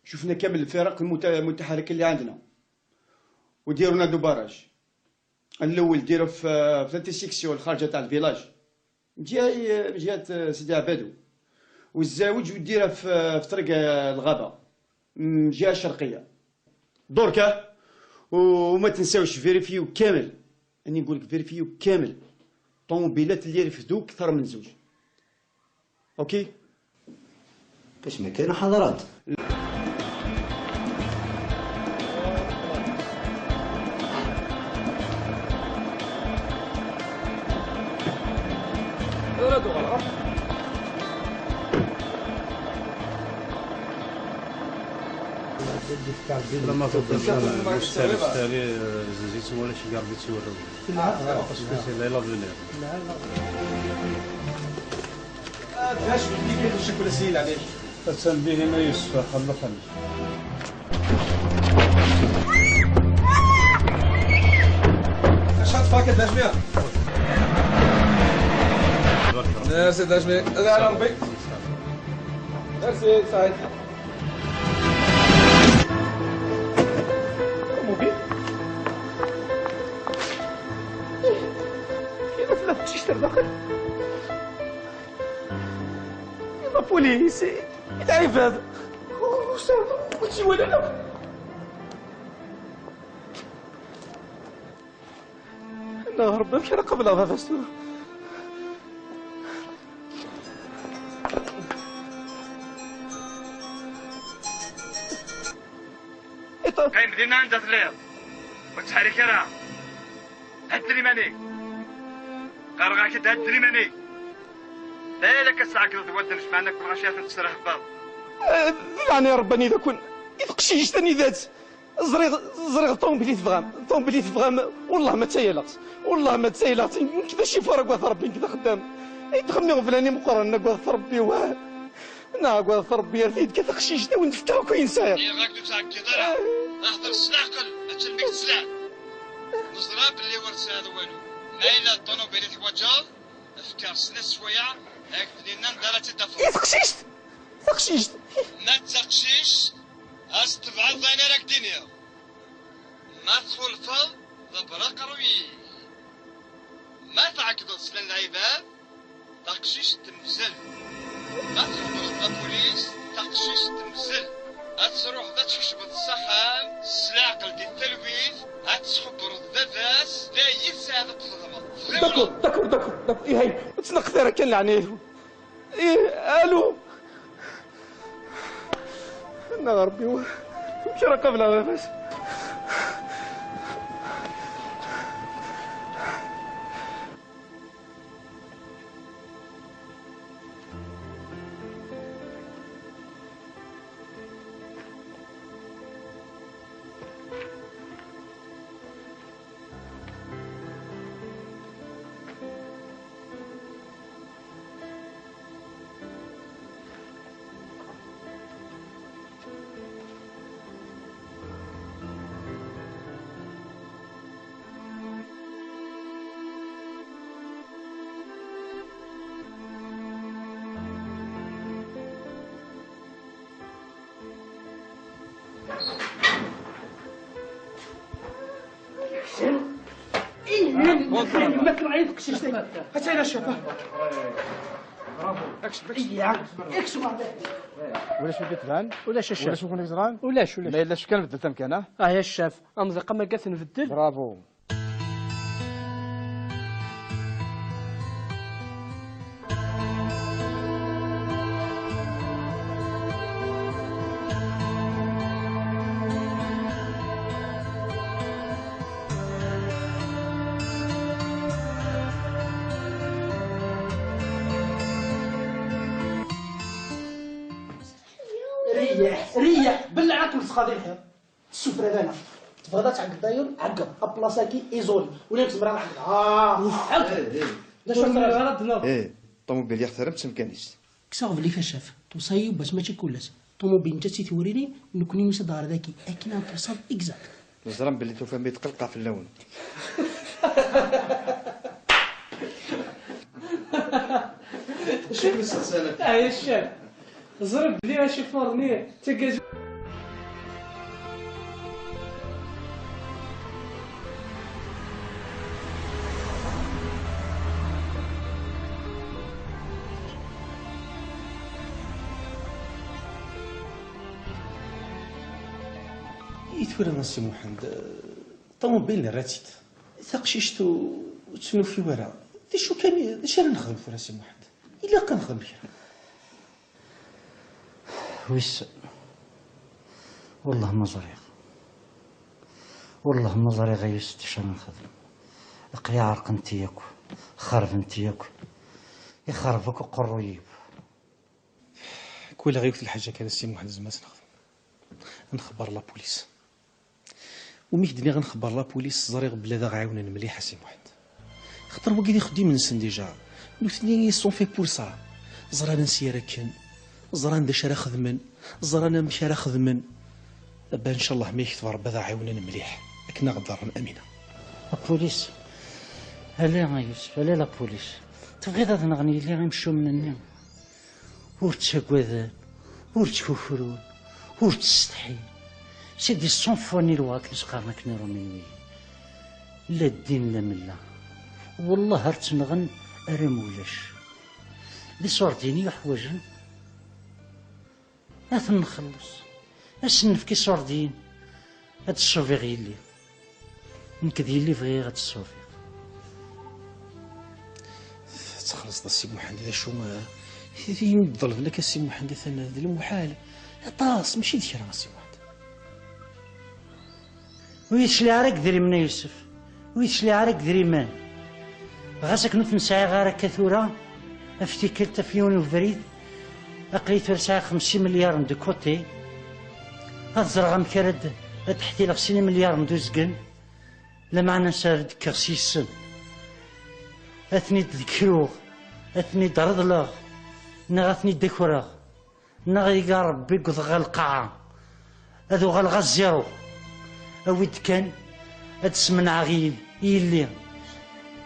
شفنا كامل الفرق المت-، المتحركة اللي عندنا، وديروا لنا دو باراج. الأول ديره في، في l'intersection الخارجة تاع الفيلاج، من جهة، من جهة سيدي عبادو، والزاوج وديره في، في طريق الغابة، من جهة شرقية. دركا، وما تنساوش فيريفيو كامل، أني نقول لك فيريفيو كامل طوموبيلات اللي رفدوا أكثر من زوج. أوكي؟ كاش ما كاين حضرات. Lama tebda mustari, mustari, eh, zizit wala ci garbi ci wala. Parce que c'est là l'avenir. Attan bihi ma Yusef, xalla xalla. Acḥal tfaked d ajmiɛ? Merci d ajmiɛ. Ala Rebbi. Merci, saɛid. Ṭumubil. Ih, ih, tella teqcict ar daxel. La police, lɛibad. Ur tt-iwala ara. Neɣ Rebbi, amek ara qableɣ baba-s tura? Qqim dinna anda telliḍ. Ur ttḥerrik ara. Hedden iman-ik. Qqareɣ-ak-d hedden iman-ik. Balak ad tɛeggleḍ wadden jemɛen akk lɣaci ad ten-tesrehbeḍ. Eh, di leɛnaya Rebbi, anida-ken? I teqcict, anida-tt? Ẓriɣ, ẓriɣ ṭumubil i tebɣam, ṭumubil i tebɣam, wellah ma ttayaleɣ-tt, wellah ma ttayaleɣ-tt, nekk d acifur agad Rebbi, nekk d axeddam. I d-xemmiɣ flan imeqqranen agad Rebbi, wah. Neɣ agad Rebbi, ar t-id-ka taqcict, a wen-d-fkeɣ akk ayen sɛiɣ. Ɣiɣ-ak ur ttɛeggiḍ ara, hder s leɛqel, mačči am mi k-tesliḍ. Neẓra belli ur tesɛiḍ walu. Ma yella ṭumubil i teḥwaǧeḍ, fkeɣ snat sswayeɛ, ad ak-d-nini anda ara tt-id-tafeḍ. I teqcict? Taqcict. Ma d taqcict, ad s-tebɛeḍ ayen ara k-d-iniɣ. Ma txulfeḍ, ḍebber aqerruy-ik. Ma tɛeggdeḍ slan lɛibad, taqcict temzel. Ma txebbreḍ la police, taqcict temzel. Ad truḥeḍ ad tkecmeḍ s axxam, s leɛqel di talwit, ad tesxebbreḍ baba-s, d ayen tesɛiḍ ad txedmeḍ. D'accord, d'accord, d'accord, d'accord. Ihi, ur ttnaqqet ara kan leɛnaya-twen. Ih, alu. Neɣ Rebbi, wa-, amek ara qableɣ baba-s? Bonsoir. Bonsoir. Ulac win i d-tban? Ulac a ccaf. Ulac win i yeẓran? Ulac, ulac. Ma yella ccaf kan beddel tamkan, ah? Ah, ya ccaf. Amḍiq am akka t-nbeddel. Bravo. Reyyeḥ, reyyeḥ, belleɛ akken txaḍi lḥiḍ. Tessufra lana. Tebɣiḍ ad tɛeggeḍ ayen? Ɛeggeḍ. Aplas-agi, izoli. Ula nek zemreɣ ad ɛeggeḍ. Ah, ɛeggeḍ. D acu ara d-nniɣ? Eh, ṭumubil yaxtar am temkan-is. Kkseɣ belli a ccaf, tuṣayi yiwwas mačči kul ass. Ṭumubil netta d titewririn, nekkni nusa-d ɣer dagi, akken ad ntuṣab exact. Neẓra belli tufam-iyi-d tqelqeɣ fell-awen. Acu i kem-yesseqsan akka? Ah, ya ccaf. Ẓriɣ belli acifur-nni d tagazu. I tura a Si Muḥend, ṭumubil nerra-tt-id. Taqcict ur, ur tt-nufi ara. D acu kan, d acu ara nexdem tura a Si Muḥend? Ilaq ad nexdem kra. Wissen. Wellah ma ẓriɣ. Wellah ma ẓriɣ ay Yusef d acu ara nexdem. Aql-i ɛerqent-iyi akk. Xerbent-iyi akk. Ixerb akk uqerruy-iw. Kul yiwet lḥaǧa kan a Si Muḥend nezmer ad tt-nexdem. Ad nxebber la police. Umi k-d-nniɣ ad nxebber la police, ẓriɣ belli ad aɣ-ɛiwnen mliḥ a Si Muḥend. Xaṭer wagi d ixeddimen-nsen déjà. Nutni ils sont faits pour ça. Ẓran ansi ara kken, ẓran d acu ara xedmen, ẓran amek ara xedmen. Bah, ncallah ma yekteb Rebbi ad aɣ-ɛiwnen mliḥ akken ad aɣ-d-ḍerren, Amina. La police. Ala a Yusef, ala la police. Tebɣiḍ ad nɣen yelli imcumen-nni? Ur ttagaden, ur ttkukrun, ur ttsetḥin. C'est des sans foi ni loi akken i s-qqaren akken Iṛumyen-nni. La ddin la mella. Wellah ar tt-nɣen arma ulac. D iṣurdiyen i uḥwaǧen. Ad ten-nxelleṣ. Ad sen-nefk iṣurdiyen. Ad d-ṣṣubiɣ yelli. Nekk d yelli bɣiɣ ad tt-ṣṣubiɣ. Ad txellṣeḍ a Si Muḥend, d acu, eh, d yiwen ḍelben akka a Si Muḥend, atan d lmuḥal. Aṭas, mačči d kra a Si Muḥend. Ur yi-tecliɛ ara deg idrimen a Yusef. Ur yi-tecliɛ ara deg idrimen. Ɣas akken ur ten-sɛiɣ ara akka tura, af tikkelt, af yiwen ubrid, aql-i tura sɛiɣ xemsa imelyaren de côté. Ad ẓreɣ amek ara d-, ad d-ḥtileɣ sin imelyaren d uzgen. Lameɛna s ara d-kkeɣ s yissen. Ad ten-id-dekruɣ, ad ten-id-reḍleɣ, neɣ ad ten-id-akreɣ, neɣ iga Rebbi wwḍeɣ ɣer lqaɛa. Ad uɣaleɣ à zéro. Awi-d kan ad smenɛeɣ i, i yelli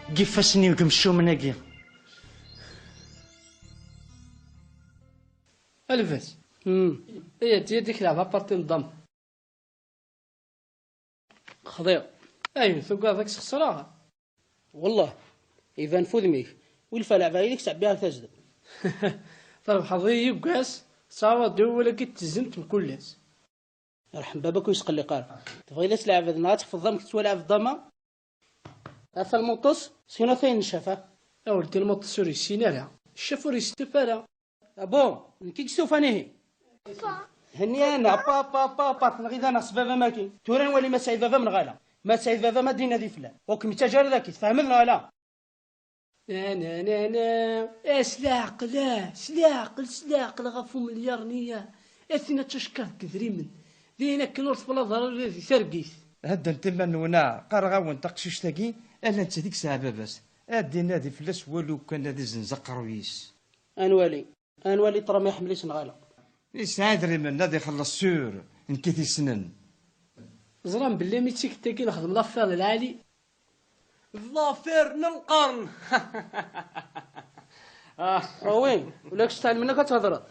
deg ifassen-iw deg imcumen-agi. A Lbaz. Hmm. Ay, ad d-yadek leɛba parti n ddam. Xḍiɣ. Ay, tugadeḍ ad k-sxeṣreɣ? Wellah, iban f udem-ik. Wi lfa leɛba-inek ttɛebbiɣ-ak tazdemt. Trebḥeḍ-iyi yuggas, tesɛawaḍ-d i wawal-agi d tizemt mkul ass. Rḥem baba-k ur yesqelliq ara. Tebɣiḍ ad tleɛbeḍ neɣ ad tḥefḍeḍ amek tettwaleɛbeḍ dama? Ata lmuṭṭes, syin ata yenncaf, ah. A weldi, lmuṭṭes ur yessin ara, ccaf ur yestuf ara. Ah bon, nekk i yestufan ihi? Henni-aneɣ, pa, pa, pa, pa, tenɣiḍ-aneɣ s baba-m akin. Tura nwali ma sɛid baba-m neɣ ala. Ma sɛid baba-m ad d-inadi fell-am. Ur kem-ittaǧǧa ara daki, tfehmeḍ neɣ ala? Na, na, na, na. Eh, s leɛqel, ah, s leɛqel, s leɛqel ɣef umelyaṛ-nni, ah. A tin ad tackeṛ deg idrimen. D ayen akken ur teflaḍ ara ula di targit. Heddnet iman-nwen, ah, qqareɣ-awen taqcict-agi, ala netta deg-s baba-s. Ad d-inadi fell-as walu kan ad izenz aqerruy-is. Ad nwali. Ad nwali ṭṭrama iḥemmel-iten ɣala. Yesɛa idrimen ad ixelleṣ sûr, nekk i t-yessnen. Ẓran belli mi d tikkelt-agi nexdem l'affaire d lɛali. L'affaire n lqern. Ah. Ah oui, ula kečč tɛelmen akk ad thedreḍ.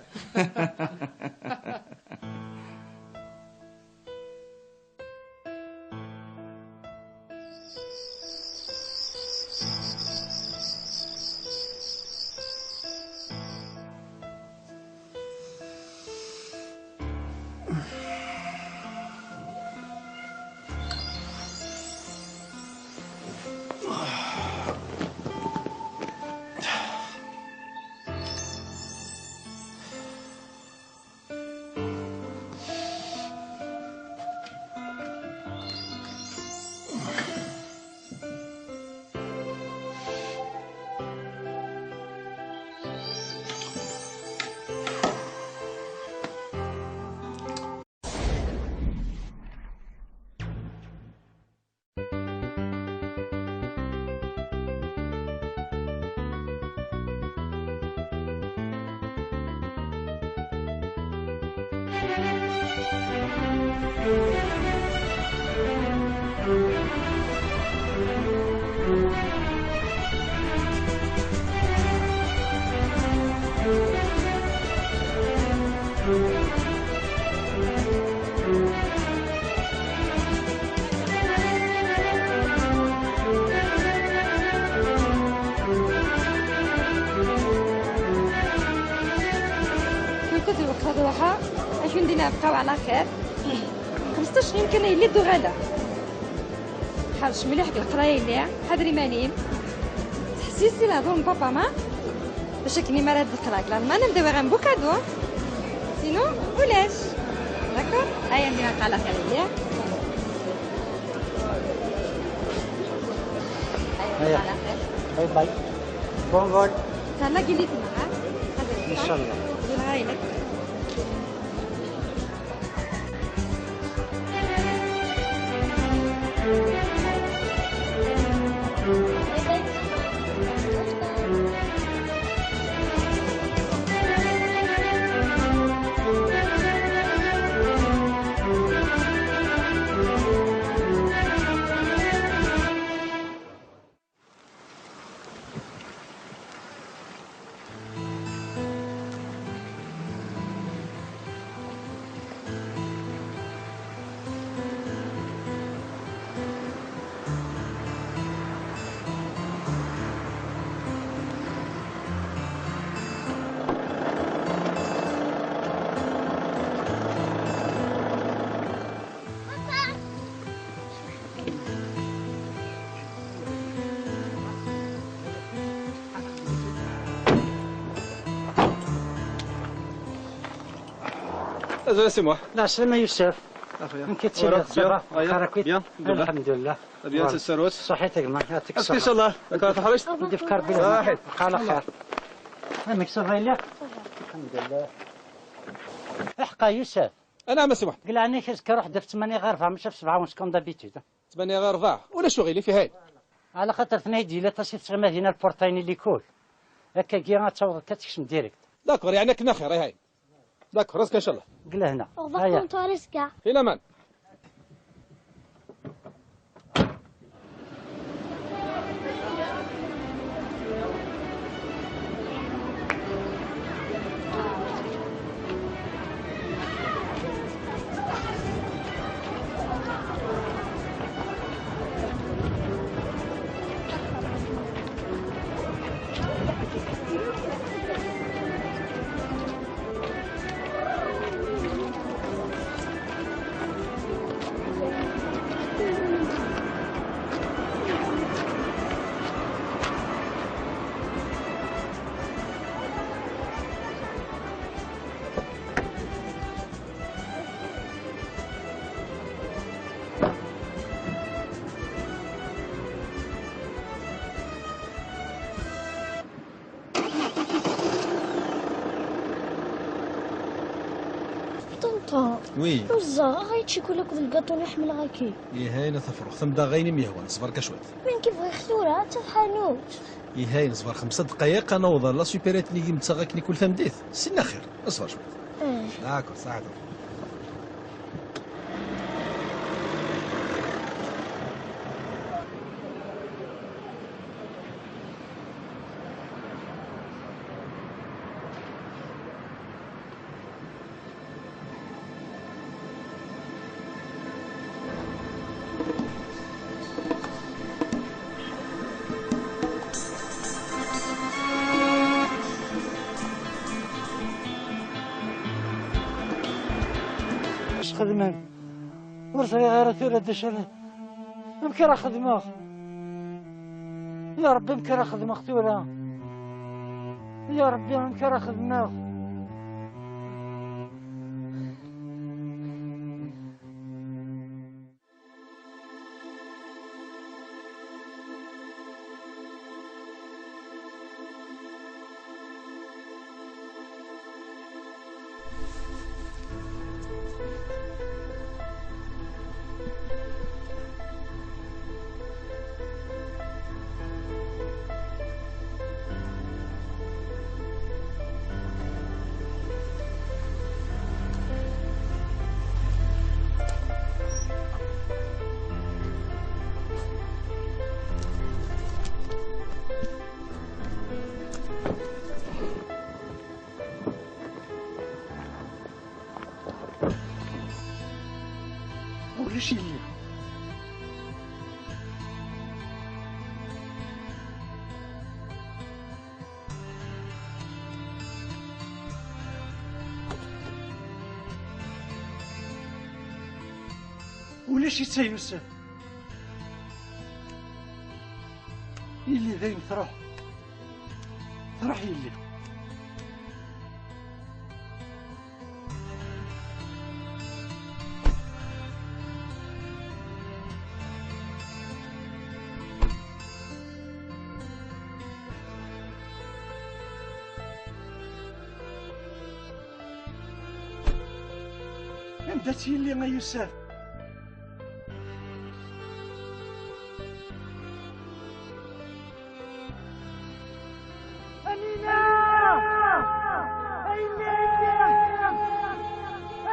Kunta tebɣa ad ruḥeɣ, ad k-undin ɣer lqaɛa ɛla xir. Xemseṭṭac snin kan ay yelli d-uɣaleɣ. Ḥerrec mliḥ deg leqraya yelli, ḥader iman-im. Ttḥessis i lehdur n papa ma. Bac akken imi ara d-qqleɣ deg Lalman, ad m-d-awiɣ un beau cadeau. Sinon, ulac. D'accord? Aya, ndiɣ aqala xir yelli. Aya, aqala xir. Bye bye. Bon vol. Tella gilit maha. Inchallah. Di lɣayla. Azul a Si Muḥ. Lɛeslama a Yusef. Axuya. Amek i tettiliḍ? Ça va? Bien. Bxir akk-it? Bien, alḥemdulillah. Bien, voilà. Tessarut. Ṣaḥit a gma, yɛṭik ṣṣeḥḥa. Ass-ncallah, ad k-teḥrec. Dif kar bila. Ṣaḥit. Bqal axir. Amek ça va yelli? Alḥemdulillah. Iḥqa Yusef. Anɛam a Si Muḥ. Deg leɛnaya-k azekka ruḥ-d ɣef ttmanya ɣer rebɛa, mačči ɣef sebɛa ونص comme d'habitude. Ttmanya ɣer rebɛa. Ulac uɣilif, ihi. Ɛla xaṭer tnayt yella aṭas i tesɣim ad yina lpurṭa-nni likul. Akkagi ad tawḍeḍ kan ad tekcem direct. D'accord, yeɛni akken axir, ihi. D'accord, azekka ncallah. Deg lehna. Au revoir, aya. Tonton, à l'azekka. Fi laman. Ṭenṭa. Oui. Ur ẓẓaɣ ara icikula akked lgaṭu-nni ḥemmleɣ-agi. Ihi ayen a Tafruxt, am daɣ ayen i m-yehwan, ṣber kan cwiṭ. Win i bɣiɣ tura, d taḥanut. Ihi ayen, ṣber xemsa ddqayeq, ad naweḍ ɣer la supérette-nni i m-ttaɣ akken i kul tameddit. Sin axir, ṣber cwiṭ. Eh. D'accord, ṣaḥit. Acu xedmen? Ur ẓriɣ ara tura d acu ara, amek ara xedmeɣ? Ya Ṛebbi, amek ara xedmeɣ tura? Ya Ṛebbi, amek ara xedmeɣ? Ulac yelli. Ulac-itt a Yusef. Yelli dayen truḥ. Truḥ yelli. Anda-tt yelli a Yusef? Amina! Amina!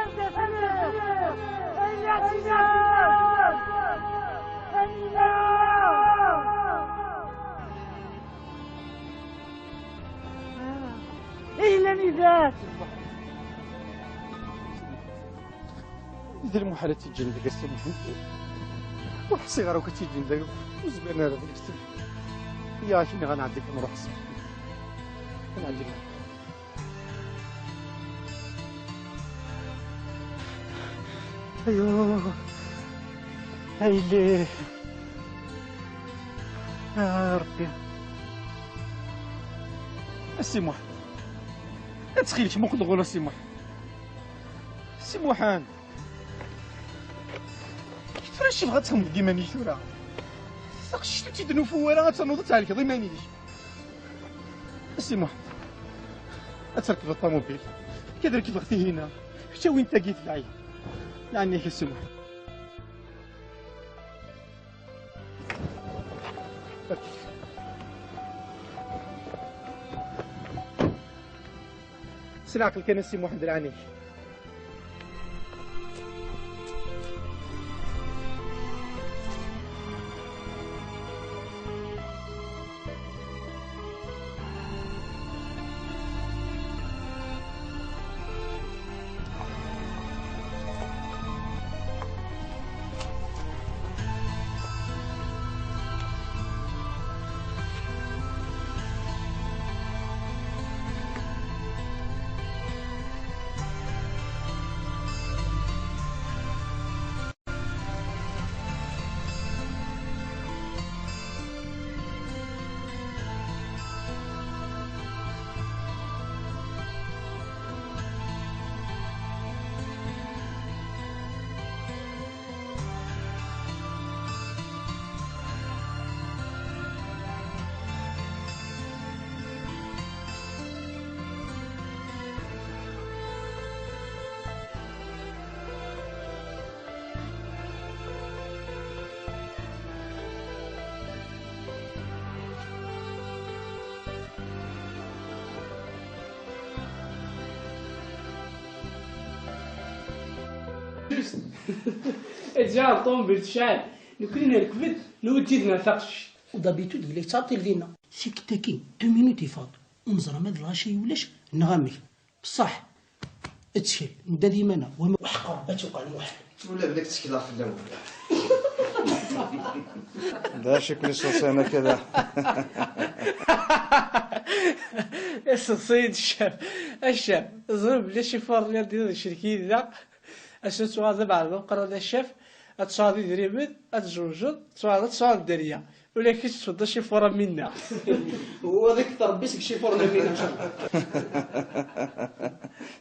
Anda telliḍ? Amina! Amina! Ayla-nni dat! D lmuḥal ad tt-ǧǧen deg ass-a. Ur ḥṣiɣ ara akk ad tt-ǧǧen dagi. Ur zmiren ara deg ass-a. Ya, akken ɣa nɛeddi kan, nruḥ ṣṣeḥ. Ad nɛeddi kan. Ayo. Ayli. Ya Ṛebbi. A Si Muḥ. Ttxil-k, muqel ɣur-i a Si Muḥ. Si Muḥend, tura acu tebɣa ad txedmeḍ deg iman-ik tura? Taqcict ur tt-id-nufu ara, ad ternuḍ ad thelkeḍ iman-ik. A Si Muḥend, ad trekbeḍ ṭamubil, ad rekbeɣ tihina, kečč awi-d tagi tebɛid. Yeɛni-k a Si Muḥend. S leɛqel kan a Si Muḥend, lɛan-ik. Déjà, ṭṭumbel tecɛel. Nekkni nerkeb-d, nweǧǧid ɣer taqcict. D'habitude, yella yettɛeṭṭil dinna. Seg tagi, deux minutes ifeɣ-d. Ur neẓra ma d lɣaci ulac, neɣ amek. Bṣaḥ, ttkel, nedda d iman-a, wama uḥeqqa, ad tuqal Muḥend. Ula d nekk ttekleɣ fell-awen. D acu i ken-iṣuṣin akka da? Iṣuṣi-yi-d ccaf. A ccaf, ẓriɣ belli acifuṛ-nni ad d-icrek yid-neɣ. Acu tuɣal d abeɛda meqqren a ccaf, ad tesɛuḍ idrimen, ad tzewǧeḍ, tuɣaleḍ ad tesɛuḍ dderya. Ula kečč tesweḍ acifuṛ am winna. Wa d akter Rebbi seg icifuṛen am winna.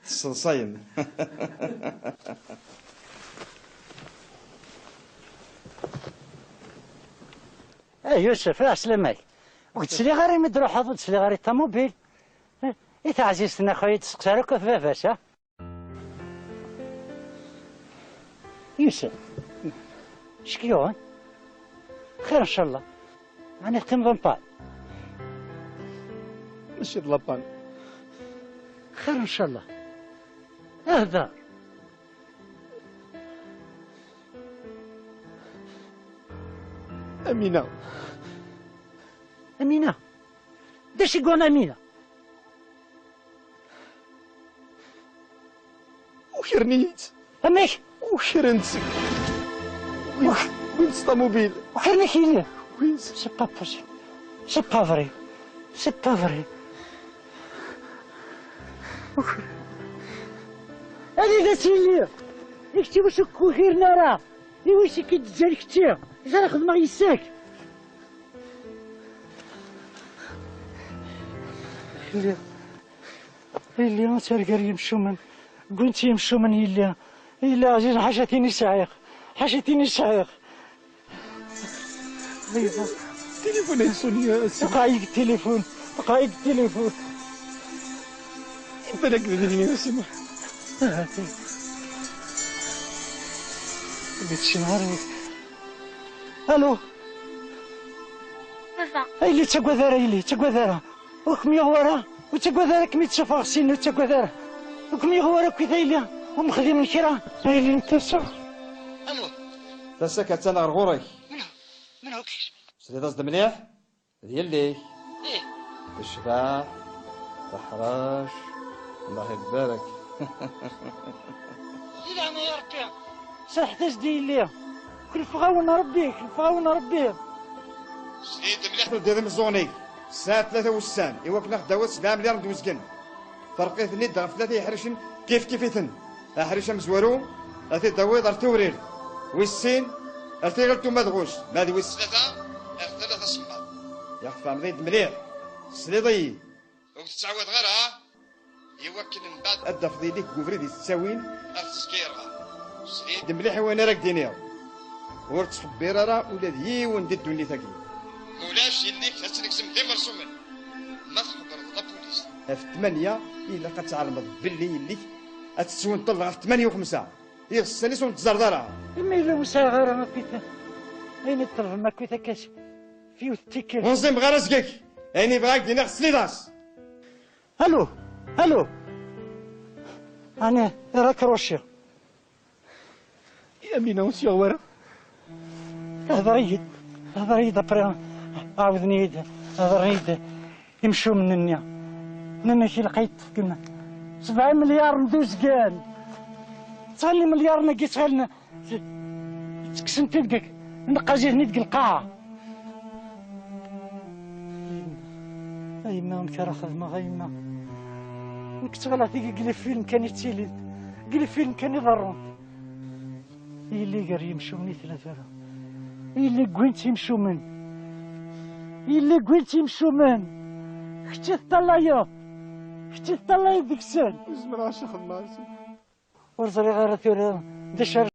Tesseḍsayem. Ah, Yusef, ah, ɛeslama-k. Ur k-d-sliɣ ara imi d-truḥeḍ, ur d-sliɣ ara i ṭamubil. Eh, i teɛzizt-nni, a xuya, ur d-testeqsi ara akk ɣef baba-s, ah? Yusef, acu k-yuɣen? Xir, ncallah. Ɛni teqqimeḍ en panne? Mačči d la panne. Xir, ncallah. Hder. Amina. Amina? D acu i yuɣen Amina? Ukren-iyi-tt. Amek? Ukren-tt. Win-, win-tt ṭamubil. Ukren-ak yelli? Win-tt. C'est pas possible. C'est pas vrai. C'est pas vrai. Ukren. Anida-tt yelli? I kečč iwacu k-ukren ara? Iwacu k-id-ǧǧan kečči? Ẓriɣ xedmeɣ yes-k. Yelli, yelli, ad targa yimcumen. Wwin-tt yimcumen, yelli. Yelli ɛzizen, ḥaca tin i sɛiɣ. Ḥaca tin i sɛiɣ. Tilifun ay ṣuni, a Si. Tqeɛ-iyi deg tilifun. Tqeɛ-iyi deg tilifun. Balak d nitni, a Si Muḥ. Ur d-ččiɣ ara. Alo. Baba. A yelli, ur ttagad ara, a yelli, ur ttagad ara. Ur kem-yuɣ wara. Ur ttagad ara, kem-id-sufɣeɣ syin, ur ttagad ara. Ur kem-yuɣ wara akkit, a yelli. Ur mexdimen kra. A yelli n tasa. Alo. Tasa-k attan ɣer ɣur-k. Menhu? Menhu-k? Tesliḍ-as-d mliḥ? D yelli-k. Ih. Tecbeḥ, teḥrec, Allah ibarek. Di leɛnaya Rebbi, serrḥet-as-d i yelli. Kelfeɣ-awen Rebbi, kelfeɣ-awen Rebbi. Sel-iyi-d mliḥ, teldiḍ imeẓẓuɣen-ik. Sɛiɣ tlata wussan i wakken ad ɣ-d-tawiḍ sebɛa melyar n dwezgen. Ferq-iten-id ɣef tlata iḥricen kif kif-iten. Aḥric amezwaru, ad t-id-tawiḍ ar Tewrirt. Wis sin, ar Tiɣilt Umadɣus. Ma d wis tlata, ar Tala Tasemmaḍt. Yak tfehmeḍ-iyi-d mliḥ. Tesliḍ-iyi. Ur k-ttɛawadeɣ ara, ha? Iwakken mbeɛd ad d-tafeḍ yelli-k deg ubrid i s-ttawin. Ar tezgireḍ srid. D mliḥ i wayen ara k-d-iniɣ. Ur ttxebbir ara ula d yiwen di ddunit-agi. Ulac yelli-k ad tt-negzem d imersumen. Ma txebbreḍ la police. Ɣef ttmanya, ilaq ad tɛelmeḍ belli yelli-k ad tettwenṭel ɣef ttmanya u xemsa. Iɣsan-is ur n-teẓẓarḍ ara. Imi yella ur sɛiɣ ara akkit, ayen i ṭelben akkit akka s-, f yiwet n tikkelt. Ur nẓimeɣ ara seg-k. Ayen i bɣiɣ ad k-d-iniɣ tesliḍ-as. Allô. Allô. Ani raccroché. Yamina ur s-yuɣ wara. Hḍer-iyi-d, hḍer-iyi-d après, ɛawden-iyi-d, hḍren-iyi-d imcumen-nni. Nnan-ak ilaq ad yi-d-tefkem sebɛa imelyaren d uzgen. Ttɣallen imelyaren-agi, ttɣallen ttekksen-t-id deg, neqqaz-iten-id deg lqaɛa. A yemma, amek ara xedmeɣ, a yemma? Nekk ttɣileɣ tigi deg les films kan i ttilint, deg les films kan i ḍerrunt. Yelli gar yimcumen i tella tura. Yelli wwin-tt imcumen. Yelli wwin-tt imcumen. Kečč i teṭṭalayeḍ. Kečč i teṭṭalayeḍ deg-sen. Ur zmireɣ ara ad xedmeɣ. Ur ẓriɣ ara tura d acu ara